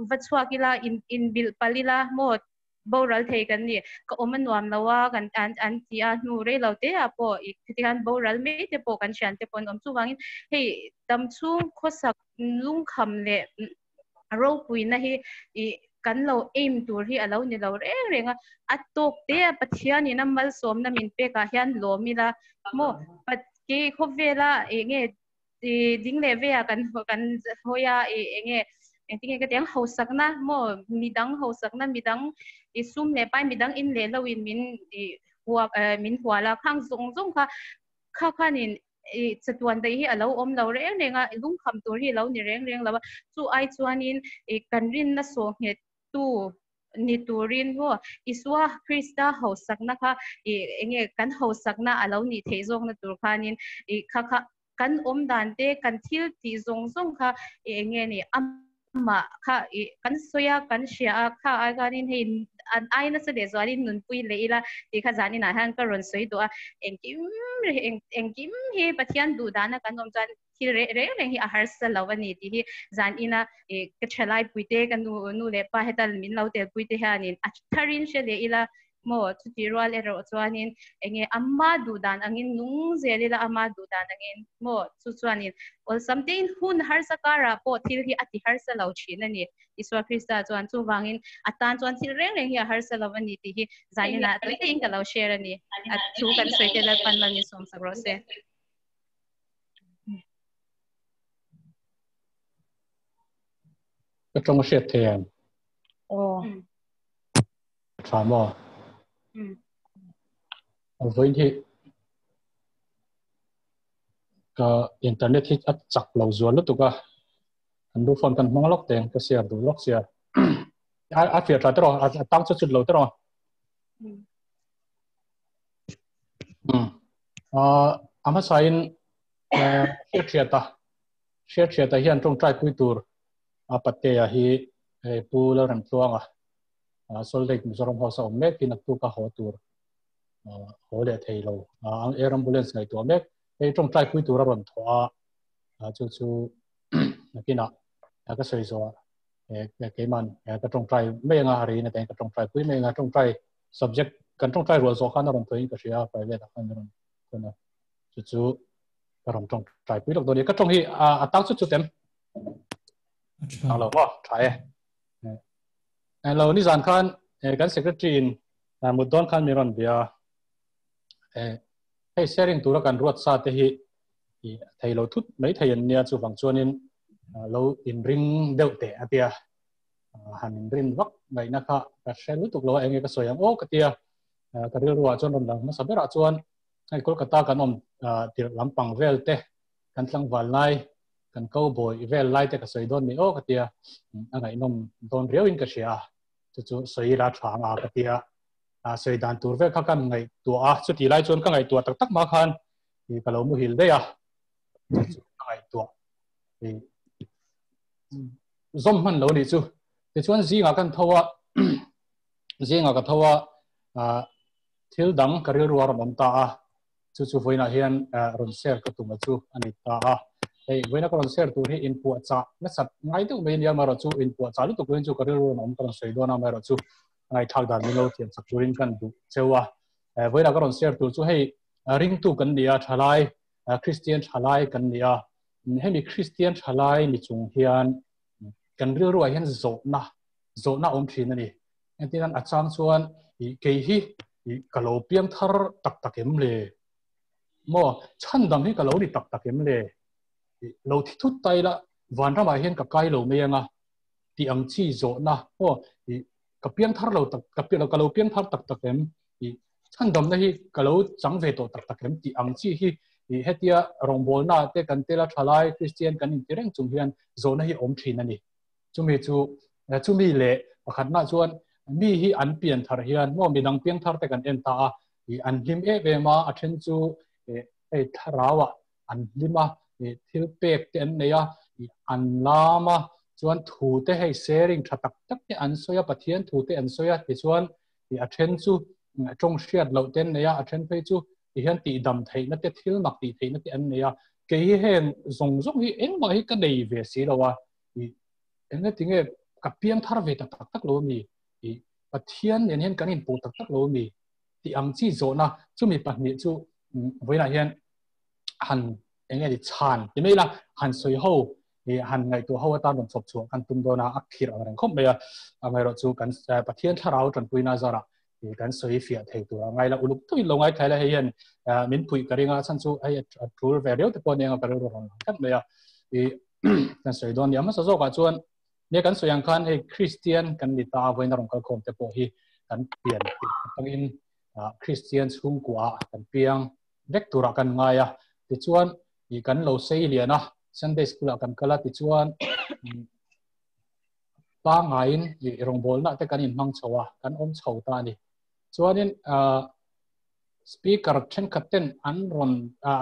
va chhuak ila in inbilh palh ila maw boral thei kan ni, ka awm a nuam lo a kan an an ti a hnu rei lo te ah pawh i khiti khan boral mai te pawh kan hrian te pawh an awm. Chuvangin hei dam chhung khawsak lungkham leh ropuina hi i kan lo aim tur hi a lo ni lo reng reng a, a tawk te a Pathianin a malsawmna min pekah hian lawm ila maw ke khawvela enge i ding leh veia kan kan hawi a i enge engtin nge ka tih ang hausakna maw midang hausakna midang i sum leh pai midang in leh lo in min i hua min hual a khang zawng zawng kha kha khanin i chatuan daih hi a lo awm lo reng reng a lungkham tur hi a lo ni reng reng lo a chu ai chuanin i kan rinna sawh nghet tu ni turin maw Isua Krista hausakna kha i enge kan hausakna a lo nih theih zawkna tur khanin i kha kha kan awm dan te kan thil tih zawng zawng kha i enge ni amah kha i kan sawi a kan hria a kha ai khanin hei an ai nasa leh zualin nunpui leh ila tih kha zan inah hian ka rawn sawi duh a engkim engkim hi Pathian duh dana kan awm chuan thil reng reng reng hi a harsa lo a ni tih hi zan ina ka thalai puite ka nu nu leh pa heta min lo tel puite hianin a tharin hre leh ila maw chuti rual erawh chuanin enge ama duh dan angin nung zel ila ama duh dan angin maw chu chuanin awlsam tein hun harsa karah pawh thil hi a ti harsa lo thin a ni Isua Krista chuan chuvangin a tan chuan thil reng reng hi a harsa lo a ni tih hi zan inah tui tein ka lo share a ni a thu kan sawi te Lalpan mal min sawm sak rawh se. Ka tawng a hriat thei em? Aw. Tha maw? Vawiin hi ka internet hi a chak lo zual lutuk a. Kan lu phone kan hmang lawk teng ka share duh lawk sia. A fiah tha tiraw? A tang chu chut lo tiraw? A hmasain Hriathriata Hriathriata hian tawngtai pui tur a Patea hi hei Pu Lalremtluanga Salt Lake Mizoram House a awm mek hi naktuk a haw tur haw leh thei lo air ambulance ngaihtuah mek hei tawngtai pui tur a rawn thawh a chu chu nakinah ka sawi zawh keiman ka tawngtai mai anga a rin atan ka tawngtai pui mai anga tawngtai subject kan tawngtai rual zawh khan a rawn thawiin ka hria a private ah khan a rawn thawn a chu chu ka rawn tawngtai pui lawk dawn a ni ka tawng hi a tang chut chut em tang lo maw tha e lo ni zan khan kan secretary in mut dawn khan mi rawn bia hei sharing tura kan ruat sa te hi thei lo thut mai thei an nia chuvang chuanin lo inring deuh teh a tia han inrin vak ngaihna kha ka hre lutuk lo a enge ka sawi ang aw ka tia ka rilru ah chuan rawn lang hmasa berah chuan hei Kolkata kan awm tirh lampang vel te kan tlangval lai kan cowboy vel lai te ka sawi dawn ni aw ka tia a ngaihnawm dawn riau in ka hria a chu chu sawi ila tha anga ka tia sawi dan tur vel kha kan ngaihtuah a chuti lai chuan ka ngaihtuah tak tak mah khan ka lo muhil daih a chu chu ka ngaihtuah zawm hman lo nih chu tichuan zingah kan tho a zingah ka tho a thil dang ka rilru a rawn awm ta a chu chu vawiinah hian rawn share ka tum a chu a ni ta a hei vawiina ka rawn share tur hi inpuahchah nasat ngai deuh mai ania amaherawh chu inpuahchah lutuk loin chu ka rilru rawn awm ka rawn sawi dawn a amaherawh chu ngaihthlak dan min lo thiam chak turin kan duh cheu a vawiina ka rawn share tur chu hei ringtu kan ni a thalai Kristian thalai kan ni a Hemi Kristian thalai ni chung hian kan rilruah hian zawhna zawhna awm thin a ni. Engtin a chang chuan kei hi ka lo piang thar tak tak em le? Maw chhandam hi ka lo ni tak tak em le? Lo thi thut ta ila vanramah hian ka kai lo mai anga tih ang chi zawhna maw ka piang thar lo tak ka lo piang thar tak tak em? Chhandamna hi ka lo chang ve tawh tak tak em tih ang chi hi hetia rawngbawlna te kan tela thalai Kristian kan inti reng chung hian zawhna hi awm thin a ni. Chumi chu chumi leh pakhatna chuan Mi hi an pian thar hian maw midang piang thar te kan en ta a, ih an hlim em em a, a then chu ih hei thlarau ah an hlim a, ih thil pek te an nei a, ih an lam a, chuan thu te hei sharing tha tak tak te an sawi a, Pathian thu te an sawi a, tichuan ih a then chu tawng hriat loh te an nei a, a then phei chu ti hian tihdam theihna te thil mak tih theihna te an nei a, kei hi heng zawng zawng hi engmah hi ka nei ve si lo a, ih eng tinge ka piang thar ve tak tak tak lo ami ih Pathian nen hian kan inpawh tak tak lo ami tih ang chi zawhna chumi pahnih chu vawiinah hian han eng nge ni chhan ti mai ila han sawi ho ih han ngaihtuah ho atan rawn chhawp chhuah kan tum dawn a, a khirh ang reng khawp mai a, amaherawh chu kan Pathian thlarau tanpuina zarah ih kan sawi fiah thei tur a ngai la uluk tawkin lo ngaithla ila hei hian min puih ka ring a chhan chu hei a tul ve riau te pawh ania ka rilru rawn lang tlat mai a ih kan sawi dawn nia hmasa zawkah chuan nia kan sawi ang khan hei Kristian kan ni ta a vawiin a rawn kal khawm te pawh hi kan pian atangin Kristian chhungkua kan piang vek turah kan ngai a tichuan ih kan lo sei lian a Sunday school ah kan kal a tichuan pangaiin ih rawngbawlna te kan inhmang chho a kan awm chho ta a ni chuanin speaker thenkhat ten an rawn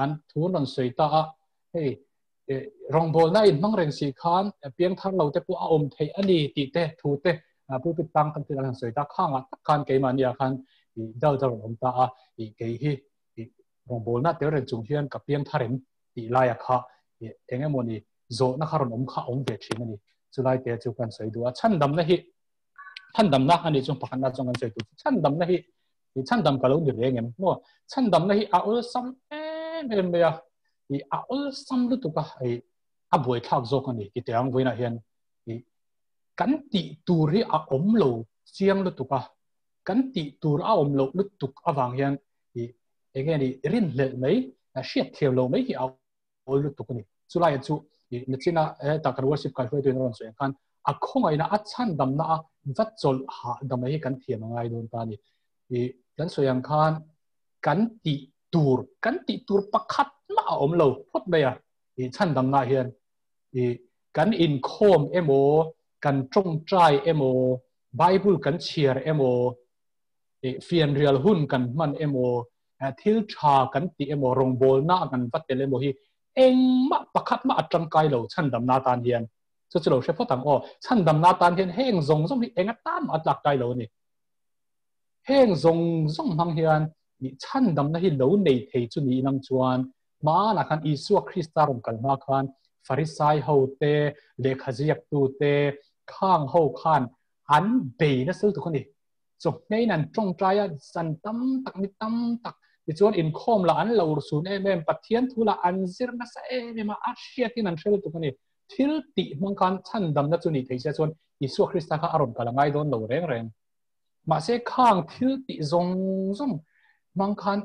an thu an rawn sawi ta a hei rawngbawlna inhmang reng si khan piang thar lo te pawh a awm theih a ni tih te thu te pulpit tang tam thil an han sawi ta khangah tak khan keimahni ah khan ih dal dal rawn awm ta a ih kei hi ih rawngbawlna tel reng chung hian ka piang thar em tih laia kha ih eng emaw ni zawhna kha rawn awm kha a awm ve thin a ni chulai te chu kan sawi duh a chhandamna hi chhandamna a nih chu pakhatna chuan kan sawi tur chu chhandamna hi i chhandam ka lo ni reng em maw chhandamna hi a awlsam em em mai a i a awlsam lutuk a i a buai thlak zawk a ni ti teh ang vawiinah hian i kan tih tur hi a awm lo chiang lutuk a kan tih tur a awm loh lutuk avang hian i enge ni rinhlelh mai hriat thiam lo mai hi a awl lutuk a ni. Chulaiah chu i nachina heta kan worship kai hruaitu in a rawn sawi ang khan a khawngaihna a chhandamna a va chawlh hahdam mai hi kan thiam a ngai dawn ta a ni. I kan sawi ang khan kan tih tur kan tih tur pakhat mah a awm lo phawt mai a i chhandamna hian i kan inkhawm emaw kan tawngtai emaw Bible kan chhiar emaw i fianrial hun kan hman emaw thil tha kan tih emaw rawngbawlna a kan va tel emaw hi engmah pakhat mah a tangkai lo chhandamna atan hian chu chu lo hre phawt ang aw chhandamna atan hian heng zawng zawng hi enga tan mah a tlak kai lo a ni heng zawng zawng hmang hian ih chhandamna hi lo nei thei chu niin ang chuan hmanah khan Isua Krista rawn kal hma khan Farisai ho te lehkha ziaktu te khang ho khan an bei nasa lutuk a ni Chawhmeiin an tawngtai a, zan tam tak, ni tam tak tichuan inkhawm lah an lo urhsun em em, Pathian thu lah an zir nasa em em a, a hriatin an hre lutuk a ni. Thil tih hmang khan chhandamna chu nih thei sia chuan Isua Krista kha a rawn kal a ngai dawn lo reng reng. Mahse khang thil tih zawng zawng hmang khan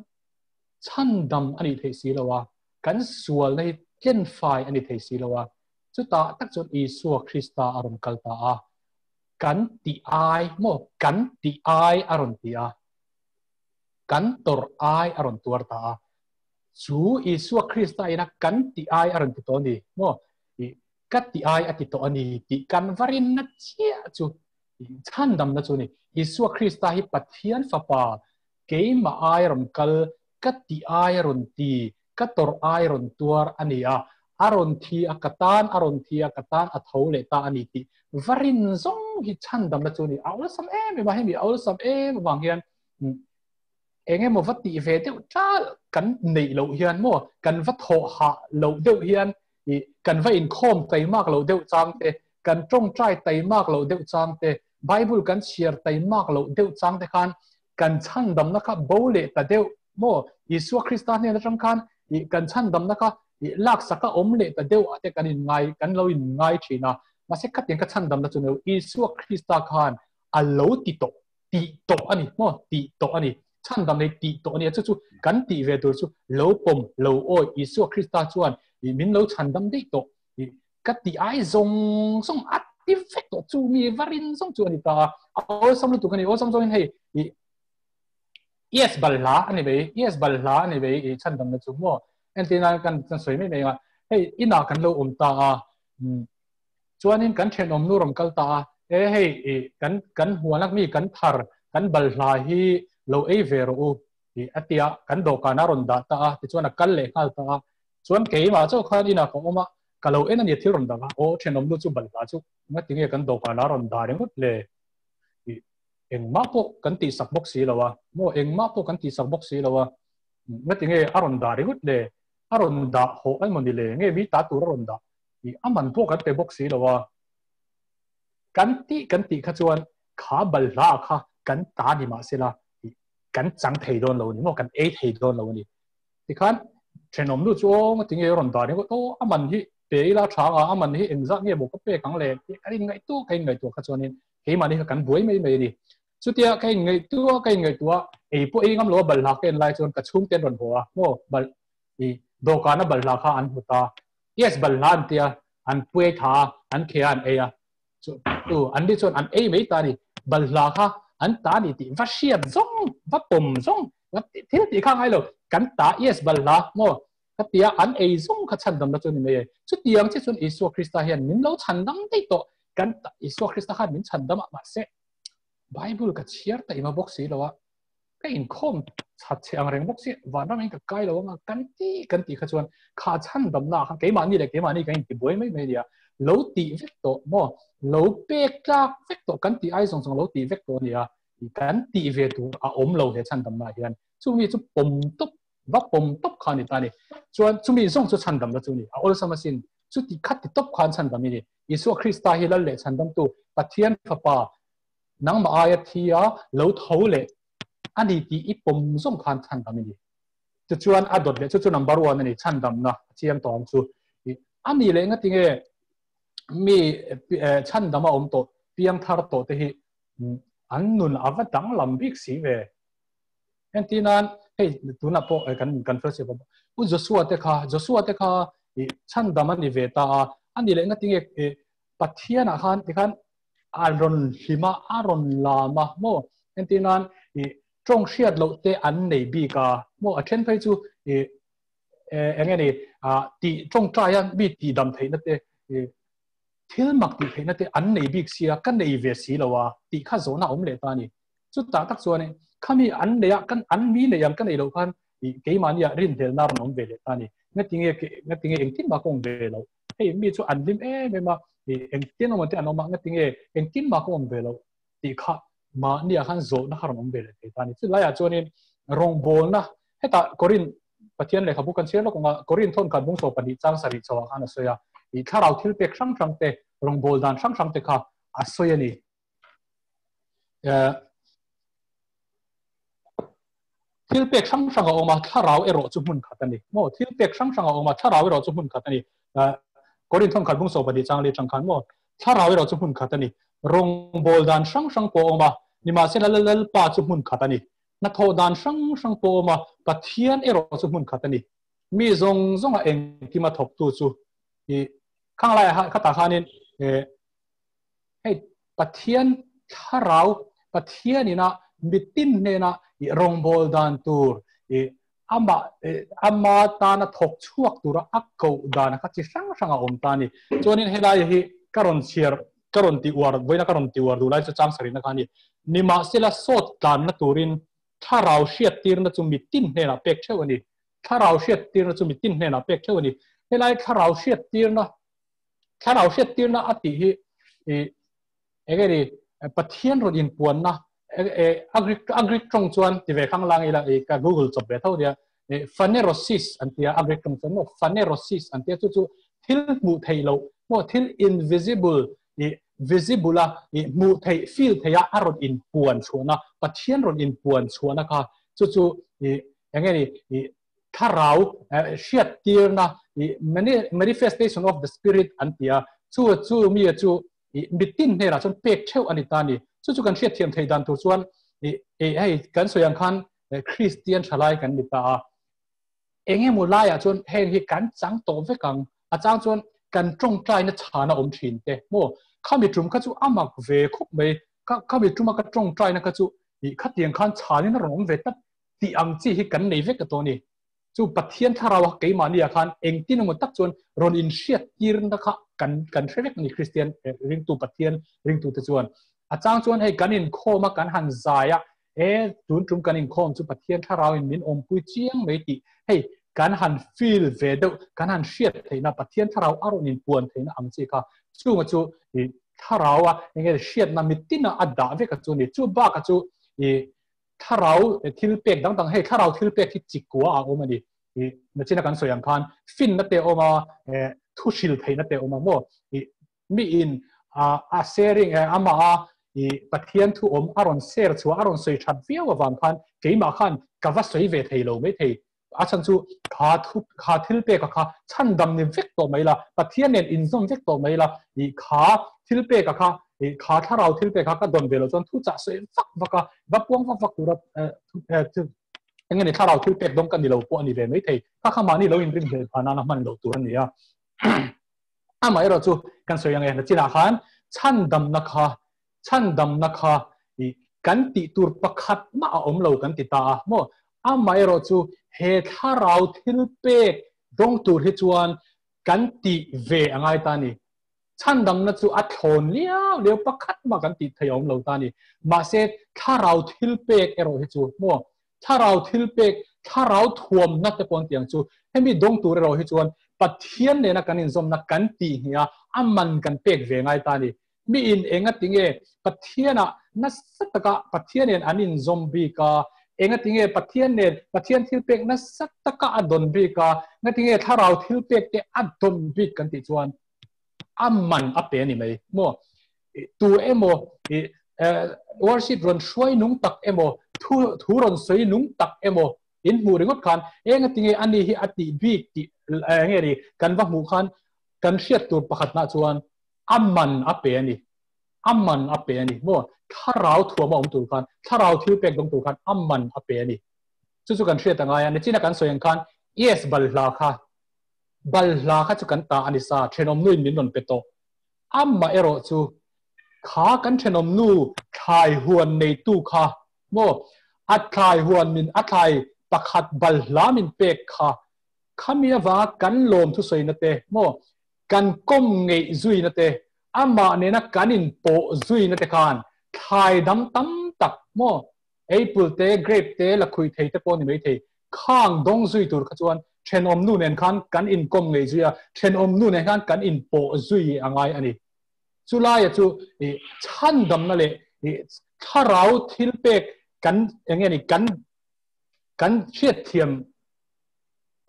chhandam a nih theih si lo a, kan sualna hi tlenfai a ni thei si lo a, chutah tak chuan Isua Krista a rawn kal ta a. Kan tih ai maw? Kan tih ai a rawn ti a. Kan tawrh ai a rawn tuar ta a. Chu Isua Krista ina kan tih ai a rawn ti tawh a ni maw? Ih, ka tih ai a ti tawh a ni tih kan va rinna chiah chu chhandamna chu a ni. Isua Krista hi Pathian Fapa, keimah ai a rawn kal, ka tih ai a rawn ti, ka tawrh ai rawn tuar a ni a, a rawn thi a, ka tan a rawn thi a, ka tan a tho leh ta a ni tih va rin zawng hi chhandamna chu a ni. A awlsam em em a, hemi a awlsam em avang hian eng emaw va tih ve deuh tal kan neih loh hian maw, kan va thawh hah loh deuh hian ih kan va inkhawm taimak loh deuh chang te, kan tawngtai taimak loh deuh chang te, Bible kan chhiar taimak loh deuh chang te khan kan chhandamna kha bo leh ta deuh maw? Isua Krista hnen atang khan ih kan chhandamna kha ih laksak a awm leh ta deuh ah te kan inngai kan lo inngai thin a, mahse khatiang ka chhandamna chu nilo Isua Krista khan a lo ti tawh tih tawh a ni maw? Tih tawh a ni chhandam nei tih tawh a ni a chu chu kan tih ve tur chu lo pawm lo awi Isua Krista chuan ih min lo chhandam daih tawh ih ka ti ai zawng zawng a ti vek tawh chu mi va rin zawng chu a ni ta a awlsam lutuk a ni awlsam zawngin hei ih yes balhla a ni mai yes balhla a ni mai i chhandamna chu maw entirna kan kan sawi mai mai a hei inah kan lo awm ta a chuanin kan thenawm nu rawn kal ta a E hei i kan kan huan a mi kan thar kan balhla hi lo ei ve rawh u i a tia kan dawhkan a rawn dah ta a tichuan a kal leh nghal ta a chuan keimah chauh khan inah ka awm a ka lo en a nia thil rawn dah a aw thenawm nu chu balhla chu ngatinge kan dawhkan a rawn dah ringawt le i engmah pawh kan tihsak bawk si lo a maw engmah pawh kan tihsak bawk si lo a ngatinge a rawn dah ringawt le a rawn dah hawh emaw ni le nge mi ta tur a rawn dah i a man pawh kan pe bawk si lo a kan tih kan tih kha chuan kha balhla kha kan ta ni mahsela kan chang thei dawn lo ni maw kan ei thei dawn lo ani tikhan thenawm nu chu aw ngatinge rawn dah ringawt aw a man hi pe ila tha a a man hi engzat nge maw ka pek ang le tih kan inngaihtuah ka inngaihtuah kha chuanin keimahni kha kan buai mai mai a ni. Chutia ka inngaihtuah ka inngaihtuah ei pawh ei ngam lo a balhla ka en lai chuan ka chhungte an rawn haw a maw bal i dawhkana balhla kha an hmu ta yes balhla an tia an puai tha a an kheh a an ei a chu tu an ni chuan an ei mai ta a ni balhla kha an ta a ni tih va hriat zawng va pawm zawng va thil tih kha ngai lo kan ta yes balhla maw ka tia an ei zawng kha chhandamna chu a ni mai e. Chutiang che chuan Isua Krista hian min lo chhandam daih tawh. Kan Isua Krista khan min chhandam a, mahse Bible ka chhiar ta ima bawk si lo a, ka inkhawm that che ang reng bawk si, vanram in ka kai lo anga kan ti kan tih kha chuan kha chhandamna khan keimahni leh keimahni kan intibuai mai mai nia. Lo tih vek tawh maw, lo pek tlak vek tawh kan tih ai zawng zawng lo tih vek tawh a nia. Kan tih ve tur a awm lo he chhandamna hian. Chumi chu pawm tawp va pawm tawp kha a ni ta a ni. Chuan chumi zawng chu chhandamna chu a ni. A awlsam asin. Chuti khat ti tawp khan chhandam i ni. Isua Krista hi Lal leh Chhandamtu Pathian Fapa nangmah aia thi a lo tho leh a ni tih i pawm zawng khan chhandam i ni. Tichuan a dawt leh chu chu number one a ni, chhandamna a chiang tawh ang chu. A ni leh ngatinge mi chhandam a awm tawh, piang thar tawh te hi an nun a va danglam bik si ve. Entir nan hei tunah pawh kan kan fellowship a u Joshua te kha Joshua te kha i chhandam a ni ve ta a a ni leh ngatinge e Pathian ah khan tikhan a rawn hlim a a rawn lam a maw entir nan i tawng hriat loh te an nei bik a maw a then phei chu i eng nge ni a tih tawngtai a mi tih dam theihna te i thil mak tih theihna te an nei bik sia ka nei ve si lo a tih kha zawhna a awm leh ta a ni. Chutah tak chuan khami an nei a, kan an mi nei ang ka nei loh khan ih keimahni ah rinhlelna a rawn awm ve leh ta a ni. Ngatinge ngatinge engtin mah ka awm ve loh? Hei mi chu an hlim em em a, ih engtin awm te an awm a, ngatinge engtin mah ka awm ve loh tih kha mahni ah khan zawhna kha rawn awm ve leh thei ta a ni. Chulaiah chuanin rawngbawlna hetah Korin Pathian lehkhabu kan chhiar lawk ang a, Korin thawn khat bung 12 chang sarih chhoah khan a sawi a, ih thlarau thil pek hrang hrang te, rawngbâwl dan hrang hrang te kha a sawi a ni. Thil pek hrang hrang a awm a, thlarau erawh chu hmun khat a ni. Maw thil pek hrang hrang a awm a, thlarau erawh chu hmun khat a ni. Korin thawn khat bung 12 chang li chang khan maw thlarau erawh chu hmun khat a ni. Rawngbâwl dan hrang hrang pawh a awm a, nimahsela Lalpa chu hmun khat a ni. Hnathawh dan hrang hrang pawh a awm a, Pathian erawh chu hmun khat a ni. Mi zawng zawnga engkima thawktu chu i khang laiah khatah khanin hei Pathian thlarau Pathian ina mitin hnena i rawngbâwl dan tur i ama ama tana thawk chhuak tura a koh dan kha chi hrang hrang a awm ta a ni. Chuanin helai hi ka rawn chhiar ka rawn ti uar vawiina ka rawn ti uar duh lai chu chang sarihna kha a ni. Nimahsela sawt tlanna turin thlarau hriattirna chu mitin hnenah pek theuh a ni. Thlarau hriattirna chu mitin hnenah pek theuh a ni. Helai thlarau hriattirna thlarau hriattirna a tih hi i enge ni Pathian rawn inpuanna a Greek tawng chuan ti ve khang lang ila i ka Google chawp ve tho nia phanerosis an tia a Greek tawng chuan maw phanerosis an tia chu chu thil hmuh theih loh maw thil invisible i visible a i hmuh theih feel theih a a rawn inpuan chhuahna Pathian rawn inpuan chhuahna kha chu chu i enge ni i thlarau hriattirna i manifestation of the spirit an ti a, chu chu mi chu i mitin hnenah chuan pek theuh a ni ta a ni. Chu chu kan hriatthiam theih dan tur chuan i hei kan sawi ang khan Kristian thalai kan ni ta a, eng emaw laiah chuan heng hi kan chang tawh vek ang, a chang chuan kan tawngtaina chhana awm thin te maw, khami tum kha chu a mak ve khawp mai, khami tuma ka tawngtaina kha chu i khatiang khan chhanin a rawn awm ve tlat tih ang chi hi kan nei vek a tawh a ni. Chu Pathian thlarau a keimahni ah khan engtin emaw tak chuan rawn inhriat tirna kha kan kan hre vek a ni Kristian ringtu Pathian ringtute chuan. A chang chuan hei kan inkhawm a kan han zai a, e tun tum kan inkhawm chu Pathian thlarau in min awmpui chiang mai tih hei kan han feel ve deuh kan han hriat theihna Pathian thlarau a rawn inpuan theihna ang chi kha chunga chu i thlarau a enge hriatna mitin a a dah vek a chu ni. Chu bak a chu i thlarau thil pek dang dang hei thlarau thil pek hi chikua a awm a ni. I nachina kan sawi ang khan finna te awm a, thu hril theihna te awm a maw? I mi in a sharing amah a i Pathian thu awm a rawn share chhuah a rawn sawi that viau avang khan keimah khan ka va sawi ve thei lo mai thei. A chhan chu kha thu kha thil pek a kha chhandam ni vek tawh mai la, Pathian nen inzawm vek tawh mai la, i kha thil pek a kha i kha thlarau thil pek kha ka dawn ve lo chuan thu chah sawi vak vak a, va puang vak vak tura eng nge thlarau thil pek dawng ka ni lo pawh a ni ve mai thei. Kha kha mahni lo inrin hlel phah nana hman loh tur a ni a. Amaherawh chu kan sawi ang e, nachinah khan chhandamna kha chhandamna kha i kan tih tur pakhat mah a awm lo kan ti ta a maw? Amaherawh chu he thlarau thil pek dawng tur hi chuan kan tih ve a ngai ta a ni. Chhandamna chu a thlawn liau liau pakhat mah kan tih thei a awm lo ta a ni. Mahse thlarau thil pek erawh hi chu maw? Thlarau thil pek, thlarau thuamna te pawh an tih ang chu. Hemi dawng tur erawh hi chuan Pathian nena kan inzawmna kan tih hnih a, a man kan pek ve ngai ta a ni. Mi in enga tinge Pathianah nasa taka Pathian nen an inzawm bik a, enga tinge Pathian nen Pathian thil pek nasa taka a dawn bik a, nga tinge thlarau thil pek te a dawn bik kan tih chuan a man a pe a ni mai maw? Tu emaw worship rawn hruai nung tak emaw, thu thu rawn sawi nung tak emaw in hmuh ringawt khan enga tinge ani hi a tih bik tih enge ni kan va hmuh khan kan hriat tur pakhatna chuan a man a pe a ni. A man a pe a ni. Maw? Thlarau thuam a awm tur khan, thlarau thil pek dawng tur khan a man a pe a ni. Chu chu kan hriat a ngai a. Nichina kan sawi ang khan, yes, balhla kha, balhla kha chu kan ta a ni sa, thenawm nuin min rawn pe tawh. Amah erawh chu kha kan thenawm nu thlai huan neitu kha, maw? A thlai huan min, a thlai pakhat balhla min pek kha, khami avanga kan lawm thusawina te, maw? Kan kawm ngeih zuina te, amah nena kan inpawh zuina te khan thlai dam tam tak maw, apple te, grape te, lakhuih thei te pawh ni mai thei, khang dawng zui tur kha chuan thenawm nu nen khan kan inkawm ngeih zui a, thenawm nu nen khan kan inpawh zui a ngai a ni. Chulaia chu ih chhandamna leh ih thlarau thil pek kan eng nge ni kan kan hriatthiam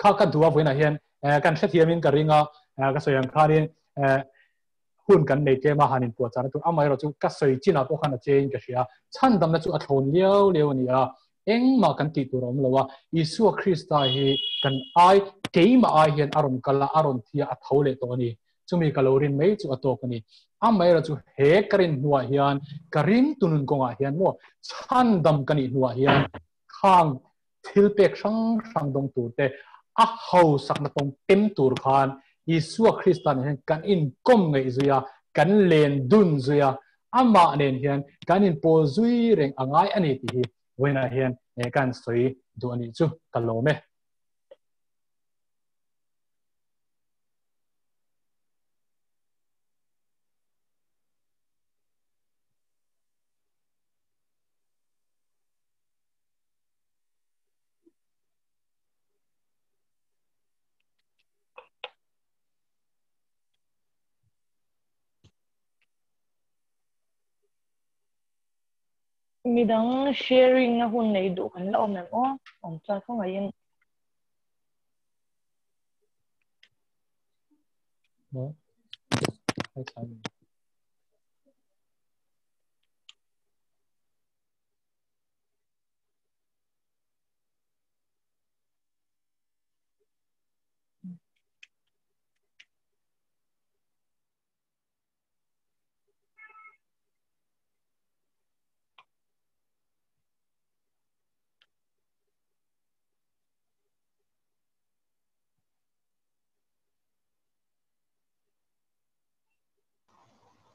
kha ka duh a vawiinah hian kan hrethiamin ka ring a, ka sawi ang khanin hun kan nei tlem a han inpuah chahna tur amaherawh chu ka sawi chinah pawh khan a chein ka hria. Chhandamna chu a thlawn liau liau a ni a, engmah kan tih tur a awm lo a, Isua Krista hi kan ai keimah ai hian a rawn kal a, a rawn thi a, a tho leh tawh a ni. Chumi ka lo rin mai chu a tawk a ni. Amaherawh chu he ka rin hnuah hian ka ring tunun kawngah hian maw chhandam ka nih hnuah hian khang thil pek hrang hrang dawng tur te, a hausakna tawng tem tur khan Isua Krista nen hian kan inkawm ngeih zui a, kan len dun zui a, amah nen hian kan inpawl zui reng a ngai a ni tih hi vawiinah hian kan sawi duh a nih chu ka lawm e. Midang sharing na hun nei duh kan la awm em aw? Awm chuan khawngaihin.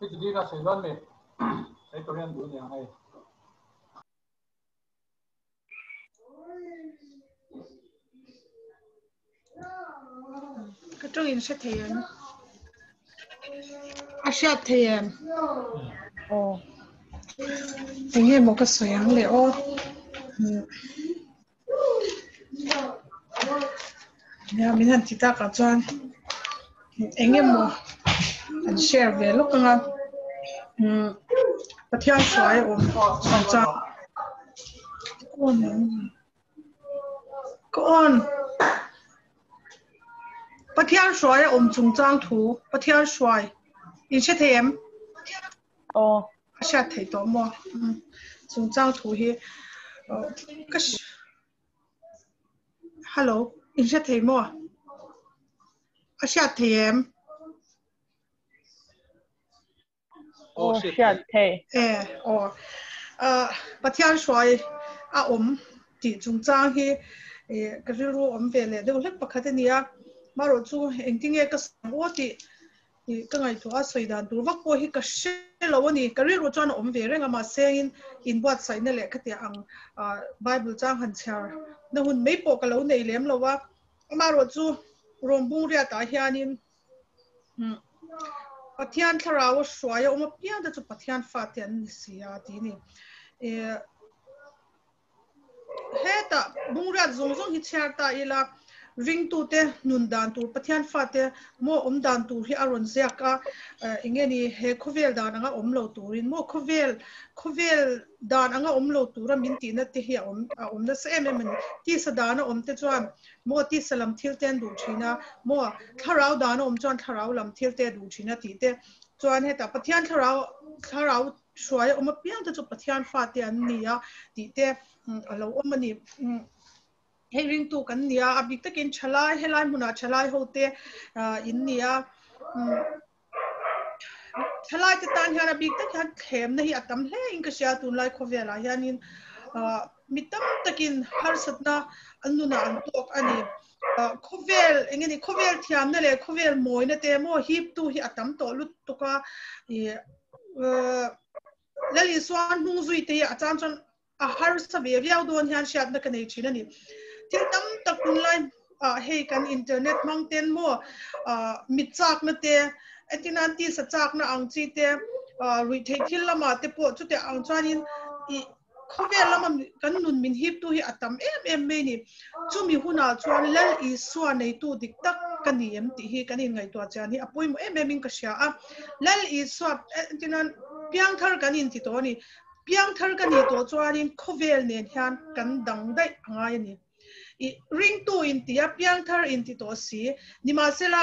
Cái gì ra sử dụng này, cái Korean đủ nhiều hay. Ka tawng in hre thei em? A hriat thei em? Aw. Enge maw ka sawi ang le aw. Nia min han ti takah chuan enge maw an share ve lawk anga Pathian hruai a awm chungchang Ka on. Pathian hruai a awm chungchang thu Pathian hruai in hre thei em? Aw. A hriat theih tawh maw? Chungchang thu hi ka Hello, in hre thei maw? A hriat thei em? Aw hriat thei. E aw Pathian hruai a awm tih chungchang hi ka rilru awm ve leh deuh hlek pakhat a ni a, marawh chu engtinge ka sawi aw tih ka ngaihtuah a sawi dan tur vak pawh hi ka hre lo a ni. Ka rilru chuan a awm ve reng a, mahse in inbuatsaihna leh khatiang ang Bible chang han chhiar na hun mai pawh ka lo nei lem lo a, amarawh chu rawngbung riatah hianin Pathian thlarau a hruai a awm apiang te chu Pathian fate an ni si a tih a ni. Hetah bungriat zawng zawng hi chhiar ta ila ringtute nun dan tur Pathian fate maw awm dan tur hi a rawn ziak a, enge ni he khawvel dan anga awm lo turin maw khawvel khawvel dan anga awm lo tura min tihna te hi a awm a awm nasa em em a ni. Tisa dan a awm te chuan Maw tisa lam thil te an duh thin a, maw thlarau dan a awm chuan thlarau lam thil te a duh thin a tih te chuan hetah Pathian thlarau thlarau hruai a awm apiang te chu Pathian fate an ni a tih te a lo awm a ni. Hei ringtu kan ni a, a bik takin thalai helai hmunah thalai ho te in ni a. Thalai te tan hian a bik tak hian thlemna hi a tam hle in ka hria tunlai khawvelah hianin mi tam takin harsatna an nunah an tawk a ni. Khawvel eng nge ni khawvel thiamna leh khawvel mawina te maw hiptu hi a tam tawh lutuk a Lal Isua hnung zui te hi a chang chuan a harsa ve viau dawn hian hriatna ka nei thin a ni. Thil tam tak tunlai ah hei kan internet hmang ten maw mit chakna te entirnan tisa chakna ang chi te ruih theih thil lamah te pawh chutiang ang chuanin ih khawvel lama kan nun min hip tu hi a tam em em mai a ni. Chumi hunah chuan Lal Isua neitu dik tak ka ni em tih hi kan inngaihtuah chian hi a pawimawh em em in ka hria a. Lal Isua entirnan piangthar kan inti tawh a ni. Piangthar ka nih tawh chuanin khawvel nen hian kan dang daih a ngai a ni. I ringtu inti a, piangthar inti tawh si. Nimahsela,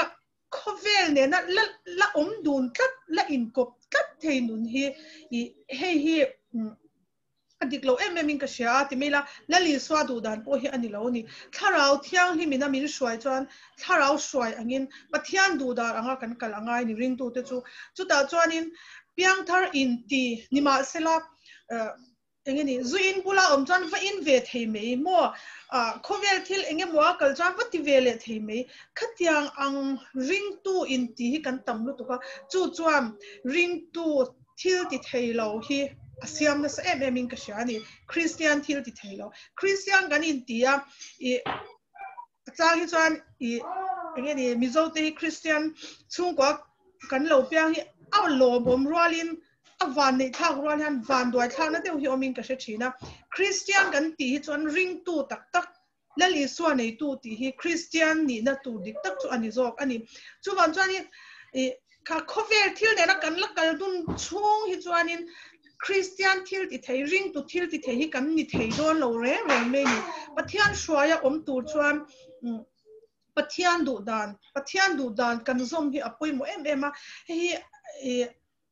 khawvel nena la la awm dun tlat, la inkawp tlat thei nun hi i hei hi a dik lo em em in ka hria a ti mai la, Lal Isua duh dan pawh hi a ni lo a ni. Thlarau Thianghlim ina min hruai chuan thlarau hruai angin Pathian duh dan anga kan kal a ngai a ni ringtute chu. Chutah chuanin Piangthar inti nimahsela eng nge ni, zu in bula awm chuan va in ve thei mai maw? Khawvel thil eng emaw a kal chuan va ti ve leh thei mai. Khatiang ang ringtu inti hi kan tam lutuk a, chu chuan ringtu thil ti thei lo hi a siam nasa em em in ka hria a ni. Kristian thil ti thei lo. Kristian kan inti a, ih a chang hi chuan ih eng nge ni Mizo te hi Kristian chhungkua kan lo piang hi a lawmawm rualin a van neih thlak rual hian van duai thlakna deuh hi awmin ka hre thin a. Kristian kan tih hi chuan ringtu tak tak Lal Isua neitu tih hi Kristian nihna tur dik tak chu a ni zawk a ni. Chuvang chuan ih kha khawvel thil nena kan la kal dun chhung hi chuanin Kristian thil ti thei, ringtu thil ti thei hi kan ni thei dawn lo reng reng mai a ni. Pathian hruaia awm tur chuan Pathian duh dan, Pathian duh dan kan zawm hi a pawimawh em em a. Hei hi ih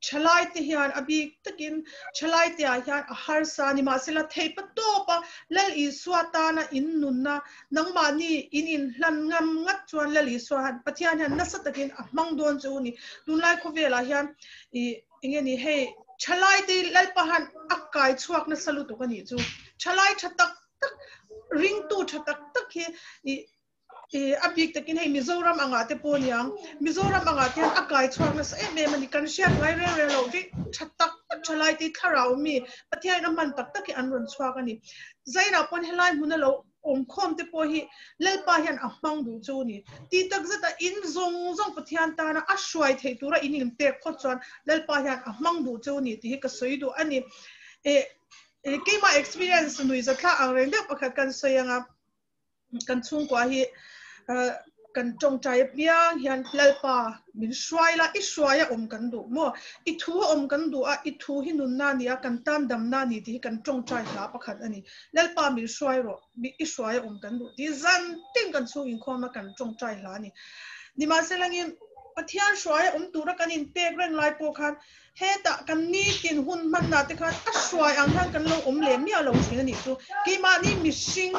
thalai te hian a bik takin thalai te ah hian a harsa a ni. Mahsela theih pa tawp a Lal Isua tana in nunna nangmahni in inhlan ngam ngat chuan Lal Isua hian Pathian hian nasa takin a hmang dawn chu a ni. Tunlai khawvelah hian ih eng nge ni hei thalai te Lalpa hian a kai chhuak nasa lutuk a nih chu. Thalai tha tak tak ringtu tha tak tak hi ih ih a bik takin hei Mizoram angah te pawh aniang Mizoram angah te hian a kai chhuak nasa em em a ni. Kan hriat ngai reng reng loh hi tha tak tak thalai te thlarau mi Pathianin a hman tak tak hi an rawn chhuak a ni. Zainah pawn helai hmuna lo. Awm khawm te pawh hi Lalpa hian a hmang duh chu ni. Tih tak zeta in zawng zawng Pathian tana a hruai theih tura in inpek phawt chuan Lalpa hian a hmang duh chu ni tih hi ka sawi duh a ni. Eh, keimah experience nui zathlak ang reng deuh pakhat kan sawi anga kan chhungkua hi kan tawngtai apiang hian Lalpa min hruai la, i hruai a awm kan duh maw? I thu a awm kan duh a, i thu hi nunna a ni a, kan tan damna a ni tih hi kan tawngtai hla pakhat a ni. Lalpa min hruai rawh, i hruai a awm kan duh tih zan tin kan chhung inkhawm a kan tawngtai hla a ni. Nimahselangin Pathian hruai a awm tura kan inpek reng lai pawh khan hetah kan nitin hun hmanna te khan a hruai ang hian kan lo awm leh miah lo thin a nih chu. Keimahni mihring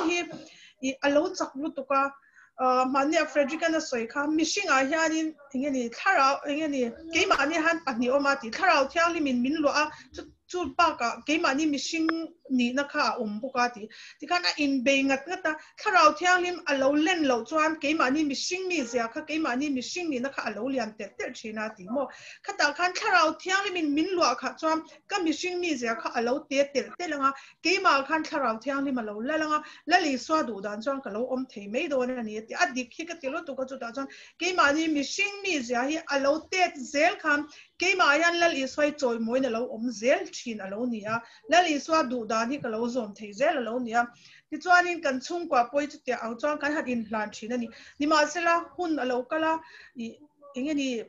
hi a lo chak lutuk a, Mahnia Frederick-an a sawi kha mihringah hianin eng nge ni thlarau eng nge ni keimahni han pahnih awm a tih thlarau thianghlimin min luah a chu chu bakah keimahni mihring nihna kha a awm bawk a tih tikhan a inbei ngat ngat a thlarau thianghlim a lo len loh chuan keimahni mihring mizia kha keimahni mihring nihna kha a lo lian telh telh thin a tih maw khatah khan thlarau thianghlimin min luah khah chuan ka mihring mizia kha a lo te telh telh ang a Keimah khan Thlarau Thianghlim a lo lal ang a, Lal Isua duh dan chuan ka lo awm thei mai dawn a ni a ti. A dik hi ka ti lutuk a, chutah chuan keimahni mihring mizia hi a lo tet zel khan keimah hian Lal Isua hi chawimawiin a lo awm zel thin a lo ni a, Lal Isua duh dan hi ka lo zawm thei zel a lo ni a. Tichuanin kan chhungkua pawh hi chutiang ang chuan kan han inhlan thin a ni. Nimahsela hun a lo kal a, ih eng nge ni?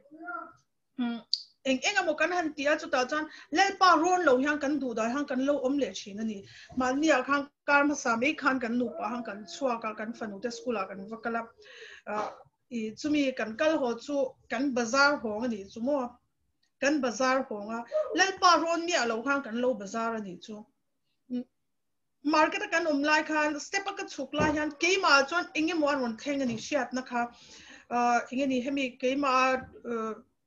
Eng eng emaw kan han ti a, chutah chuan Lalpa rawn lo hian kan duh dan hian kan lo awm leh thin a ni. Mahniah khan kar hmasa mai khan kan nupa han kan chhuak a, kan fanu te school ah kan va kal a, i chumi kan kal haw chu kan bazar hawng a nih chu maw? Kan bazar hawng a, Lalpa rawn miah lo khan kan lo bazar a nih chu. Market a kan awm lai khan step a ka chhuk lai hian keimah chuan eng emaw a rawn thleng a ni hriatna kha eng nge hemi keimah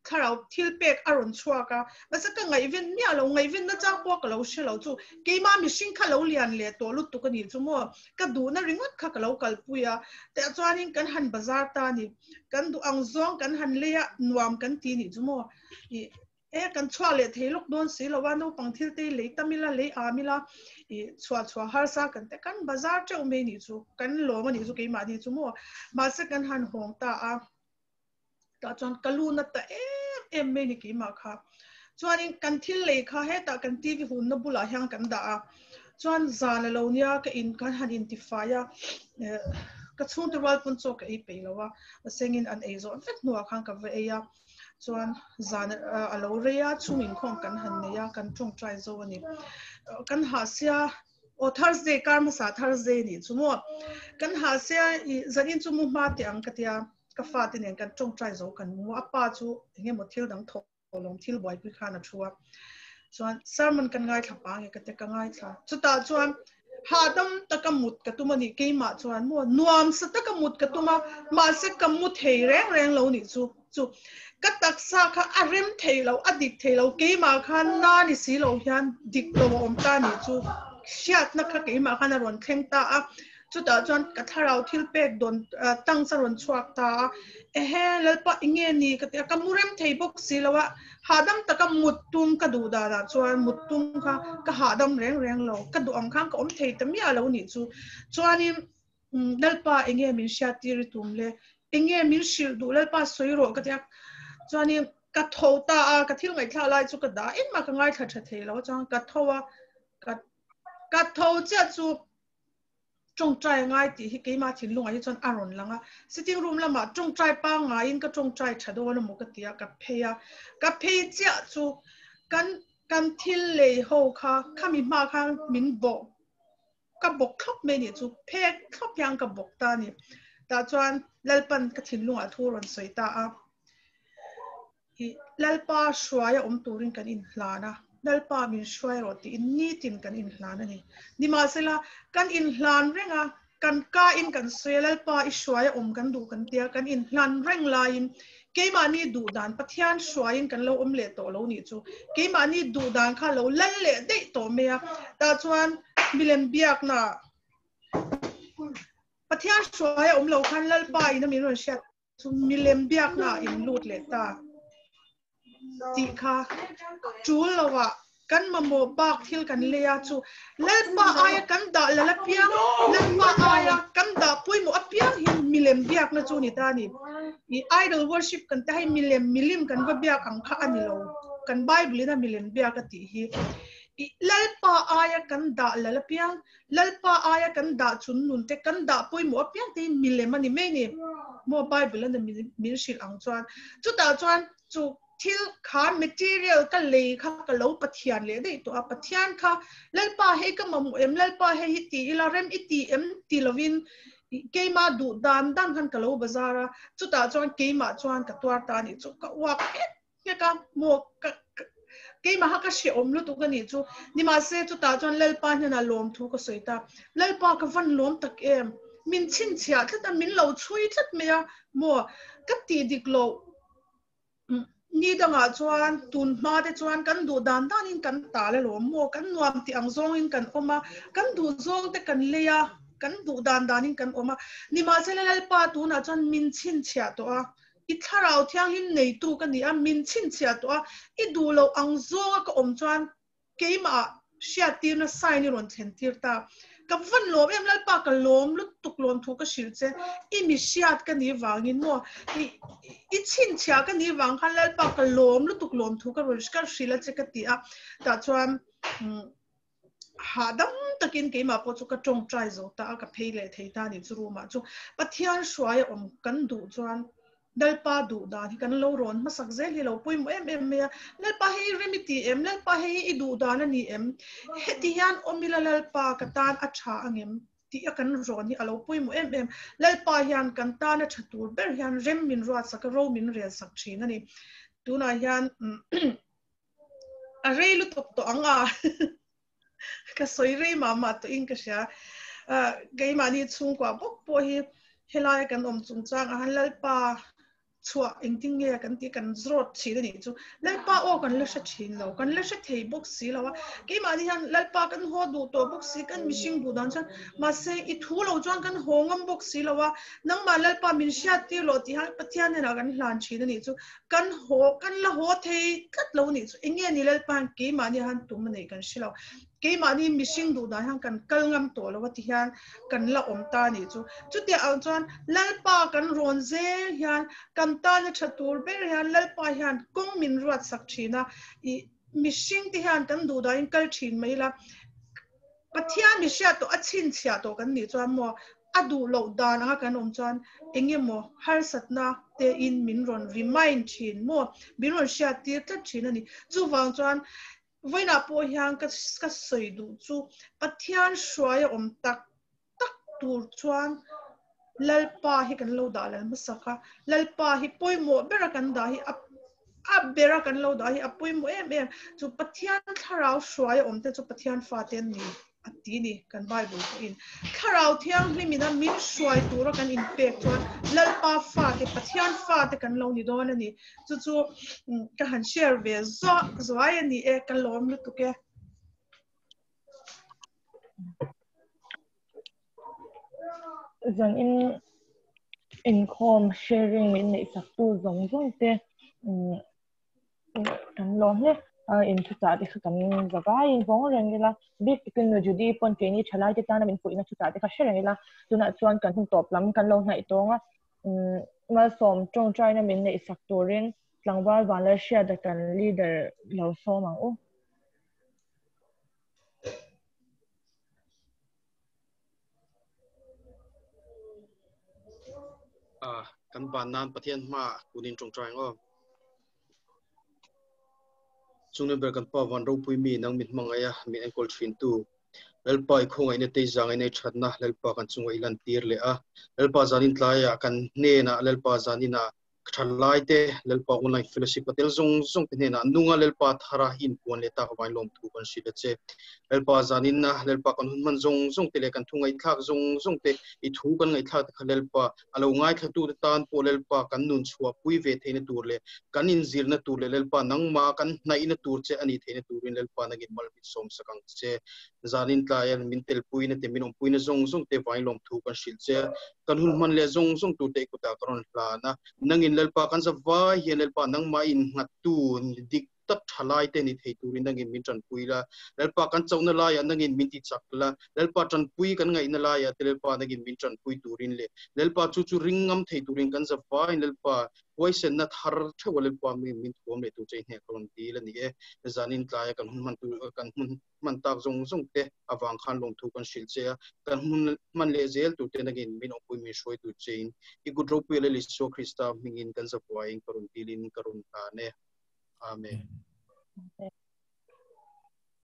thlarau thil pek a rawn chhuak a mahse ka ngaihven miah lo ngaihven na chang pawh ka lo hre lo chu keimah mihring kha lo lian leh tawh lutuk a ni chu maw ka duhna ringawt kha ka lo kalpui a tah chuanin kan han bazar ta a ni kan duh ang zawng kan han lei a nuam kan ti nih chu maw i E kan chhuah leh thei lawk dawn si lo a, naupang thil te hi lei tam ila, lei am ila, i chhuah chhuah harsa kan te kan bazar teuh mai nih chu, kan lawm a nih chu keimahni chu maw. Mahse kan han hawng ta a, tah chuan ka lu na ta em em mai ni keimah kha. Chuanin kan thil lei kha hetah kan TV hunna bulah hian kan dah a, chuan zan a lo nia ka in kan han intifai a, ka chhungte rual pawn chaw ka ei peih lo a, sengin an ei zawh vek hnuah khan ka va ei a. Chuan zan a lo rei a, chhung inkhawm kan han nei a, kan tawngtai zo a ni. Kan hah sia, aw Thursday, kar hmasa Thursday nih chu maw? Kan hah sia, i zanin chu mu hma teh ang ka tia, ka fate nen kan tawngtai zo kan mu a, pa chu eng emaw thil dang thawh lawm thil buaipui khan a thu a. Chuan sermon kan ngaithla pang e ka tia, ka ngaithla. Chutah chuan hahdam taka mut ka tum a nih keimah chuan maw nuam sa taka mut ka tum a mahse ka mu thei reng reng lo nih chu chu ka taksa kha a rem thei lo a dik thei lo keimah khan na ni si lo hian dik lo a awm ta nih chu hriatna kha keimah khan a rawn thleng ta a Chutah chuan ka thlarau thil pek dawn tongues a rawn chhuak ta a, ehe Lalpa enge ni ka ti a, ka mu rem thei bawk si lo a, hahdam taka mut tum ka duh danah chuan mut tum kha ka hahdam reng reng lo, ka duh ang khan ka awm thei ta miah lo nih chu. Chuanin Lalpa enge min hriat tir i tum le, enge min hrilh duh Lalpa sawi rawh ka ti a, chuanin ka tho ta a, ka thil ngaihthlak lai chu ka dah engmah ka ngaithla tha thei lo a, chuan ka tho a, ka ka tho chiah chu tawngtai ngai tih hi keimah thinlungah hi chuan a rawn lang a. Sitting room lamah tawngtai pangngaiin ka tawngtai tha dawn a maw ka ti a, ka phei a. Ka phei chiah chu kan kan thil lei ho kha khami hma khan min bawh ka bawk thlawp mai nih chu phek thlawp hian ka bawk ta a ni. Tah chuan Lalpan ka thinlungah thu rawn sawi ta a. I Lalpa hruaia awm turin kan inhlan a, Lalpa min hruai rawh tiin nitin kan inhlan a ni. Nimahsela, kan inhlan reng a, kan kain kan sawi a, Lalpa i hruaia awm kan duh kan tia, kan inhlan reng laiin keimahni duh dan Pathian hruaiin kan lo awm leh tawh lo nih chu. Keimahni duh dan kha lo lal leh daih tawh mai a, tah chuan milem biakna Pathian hruaia awm lo khan Lalpa in a min rawn hriat Chu milem biakna ah in lut leh ta tih kha tul lovah Kan mamawh bak thil kan lei a chu Lalpa aia kan dah lal apiang, Lalpa aia kan dah pawimawh apiang hi milem biakna chu ni ta a ni. I idol worship kan ti a, hei milem, milim kan va biak ang kha a ni lo. Kan Bible in a milem biak a tih hi. I Lalpa aia kan dah lal apiang, Lalpa aia kan dah chun nun te, kan dah pawimawh apiang te hi milem a ni mai ni. Maw Bible in a min hrilh ang chuan. Chutah chuan chu Thil kha material ka lei kha ka lo Pathian leh daih tawh a, Pathian kha Lalpa hei ka mamawh em, Lalpa hei hi ti ila rem i ti em ti lovin keimah duh dan dan khan ka lo bazar a, chutah chuan keimah chuan ka tuar ta a nih chu, ka uak nghek nghek a, maw ka keimah kha ka hrehawm lutuk a nih chu, nimahse chutah chuan Lalpa hnenah lawmthu ka sawi ta, Lalpa ka van lawm tak em, min chhinchhiah tlat a, min lo chhui tlat mai a, maw ka tih dik loh. Ni dangah chuan tun hma te chuan kan duh dan danin kan tal alawm maw, kan nuam tih ang zawngin kan awm a, kan duh zawng te kan lei a, kan duh dan danin kan awm a. Nimahsela Lalpa tunah chuan min chhinchhiah tawh a, i thlarau thianghlim neitu ka ni a, min chhinchhiah tawh a, i duh loh ang zawnga ka awm chuan Keimah hriattirna sign i rawn thlen tir ta. Ka van lawm em Lalpa ka lawm lutuk lawm thu ka hrilh che. I mi hriat ka nih vangin maw i i chhinchhiah ka nih vang khan Lalpa ka lawm lutuk lawm thu ka rawn ka hrilh a che ka ti a. Tah chuan hahdam takin keimah pawh chu ka tawngtai zo ta a ka phei leh thei ta a nih chu room ah chu. Pathian hruai a awm kan duh chuan Lalpa duh dan hi kan lo rawn hmasak zel hi lo pawimawh em em mai a. Lalpa hei i rem i ti em? Lalpa hei hi i duh dan a ni em? Heti hian awm ila Lalpa ka tan a tha angem? tih a kan rawn hi a lo pawimawh em em. Lalpa hian kan tan a tha tur ber hian rem min ruatsak a, ro min relsak thin a ni. Tunah hian a rei lutuk tawh ang a. Ka sawi rei mah mah tawhin ka hria. Keimahni chhungkua bawk pawh hi helaia kan awm chungchang ah han Lalpa chhuah engtin nge kan tih kan zawt thin a nih chu. Lalpa aw kan la hre thin lo, kan la hre thei bawk si lo a. Keimahni hian Lalpa kan haw duh tawh bawk si, kan mihring duh dan chuan mahse i thu lo chuan kan haw ngam bawk si lo a. Nangmah Lalpa min hriat tir loh tih hian Pathian hnenah kan hlan thin a nih chu. Kan haw, kan la haw thei tlat lo nih chu enge ni Lalpa hian keimahni han tum a neih kan hre lo. Keimahni mihring duh dan hian kan kal ngam tawh lo a ti hian kan la awm ta nih chu. Chutiang ang chuan Lalpa kan rawn zel hian kan tana tha tur ber hian Lalpa hian kawng min ruat sak thin a, i mihring te hian kan duh dahin kal thin mai ila Pathian mi hriat tawh a chhinchhiah tawh kan nih chuan maw a duh loh dan anga kan awm chuan eng emaw harsatna te in min rawn remind thin maw min rawn hriat tir tlat thin a ni. Chuvang chuan vawiinah pawh hian ka ka sawi duh chu Pathian hruai a awm tak tak tur chuan Lalpa hi kan lo dah lal hmasak a, Lalpa hi pawimawh bera kan dah hi a a bera kan lo dah hi a pawimawh em em. Chu Pathian thlarau hruai a awm te chu Pathian fate an ni a ti ni kan Bible pawhin. Thlarau thianghlimin a min hruai tura kan inpek chuan Lalpa fate, Pathian fate kan lo ni dawn a ni. Chu chu ka han share ve zuah zuai a ni e, ka lawm lutuk e. Zan in inkhawm sharing min neih sak tu zawng zawng te kan lawm hle a in thuchah te kha kan zavai in vawng reng ila bik takin nu Judy pawn keini thalai te tana min fuihna thuchah te kha hre reng ila tunah chuan kan hun tawp lam kan lo hnaih tawng a malsawm tawngtaina min neih sak turin tlangval Vanlalhriata kan leader lo sawm ang u. Ah, kan ban nan Pathian hma kunin tawngtai ang aw. Chungnu ber kan pa van ropui mi nang min hmangaih a, min enkawl thin tu. Lalpa i khawngaihna te i zangaihna i thatna Lalpa kan chunga i lan tir leh a. Lalpa zanin tlaiah kan hnenah Lalpa zaninah Thalai te Lalpa Online Fellowship a tel zawng zawng te hnenah nunga Lalpa thara inpuan leh tak avangin lawmthu kan hrilh a che. Lalpa zaninna Lalpa kan hun hman zawng zawng te leh kan thu ngaihthlak zawng zawng te i thu kan ngaihthlak te kha Lalpa a lo ngaithlatu te tan pawh Lalpa kan nun chhuahpui ve theihna tur leh kan inzirna tur leh Lalpa nangmah kan hnaihna tur che a nih theihna turin Lalpa nangin mal min sawmsak ang che. Zanin tlaiah min telpuina te min awmpuina zawng zawng te vangin lawmthu kan hrilh che. Kan hun hman leh zawng zawng turte i kutah ka rawn hlan a. Nangin Lalpa kan za vai hian Lalpa nangmah innghattu dik tak thalai te ni thei turin nangin min tan pui la lalpa kan chona lai nangin min ti chak la lalpa tan pui kan ngai na lai te lalpa nangin min tan pui turin le lalpa chu chu ringam thei turin kan zawai lalpa huaisen na thar thewa lalpa min min thuam le tu chei hne karon ti la ni e zanin tlai kan hun man tu kan hun man tak zong zong te awang khan long thu kan sil che kan hun man le zel tu te nangin min opui min shroi tu chein i good ro pui le liso Krista mingin kan zawai karon tilin karon ta ne. Amen.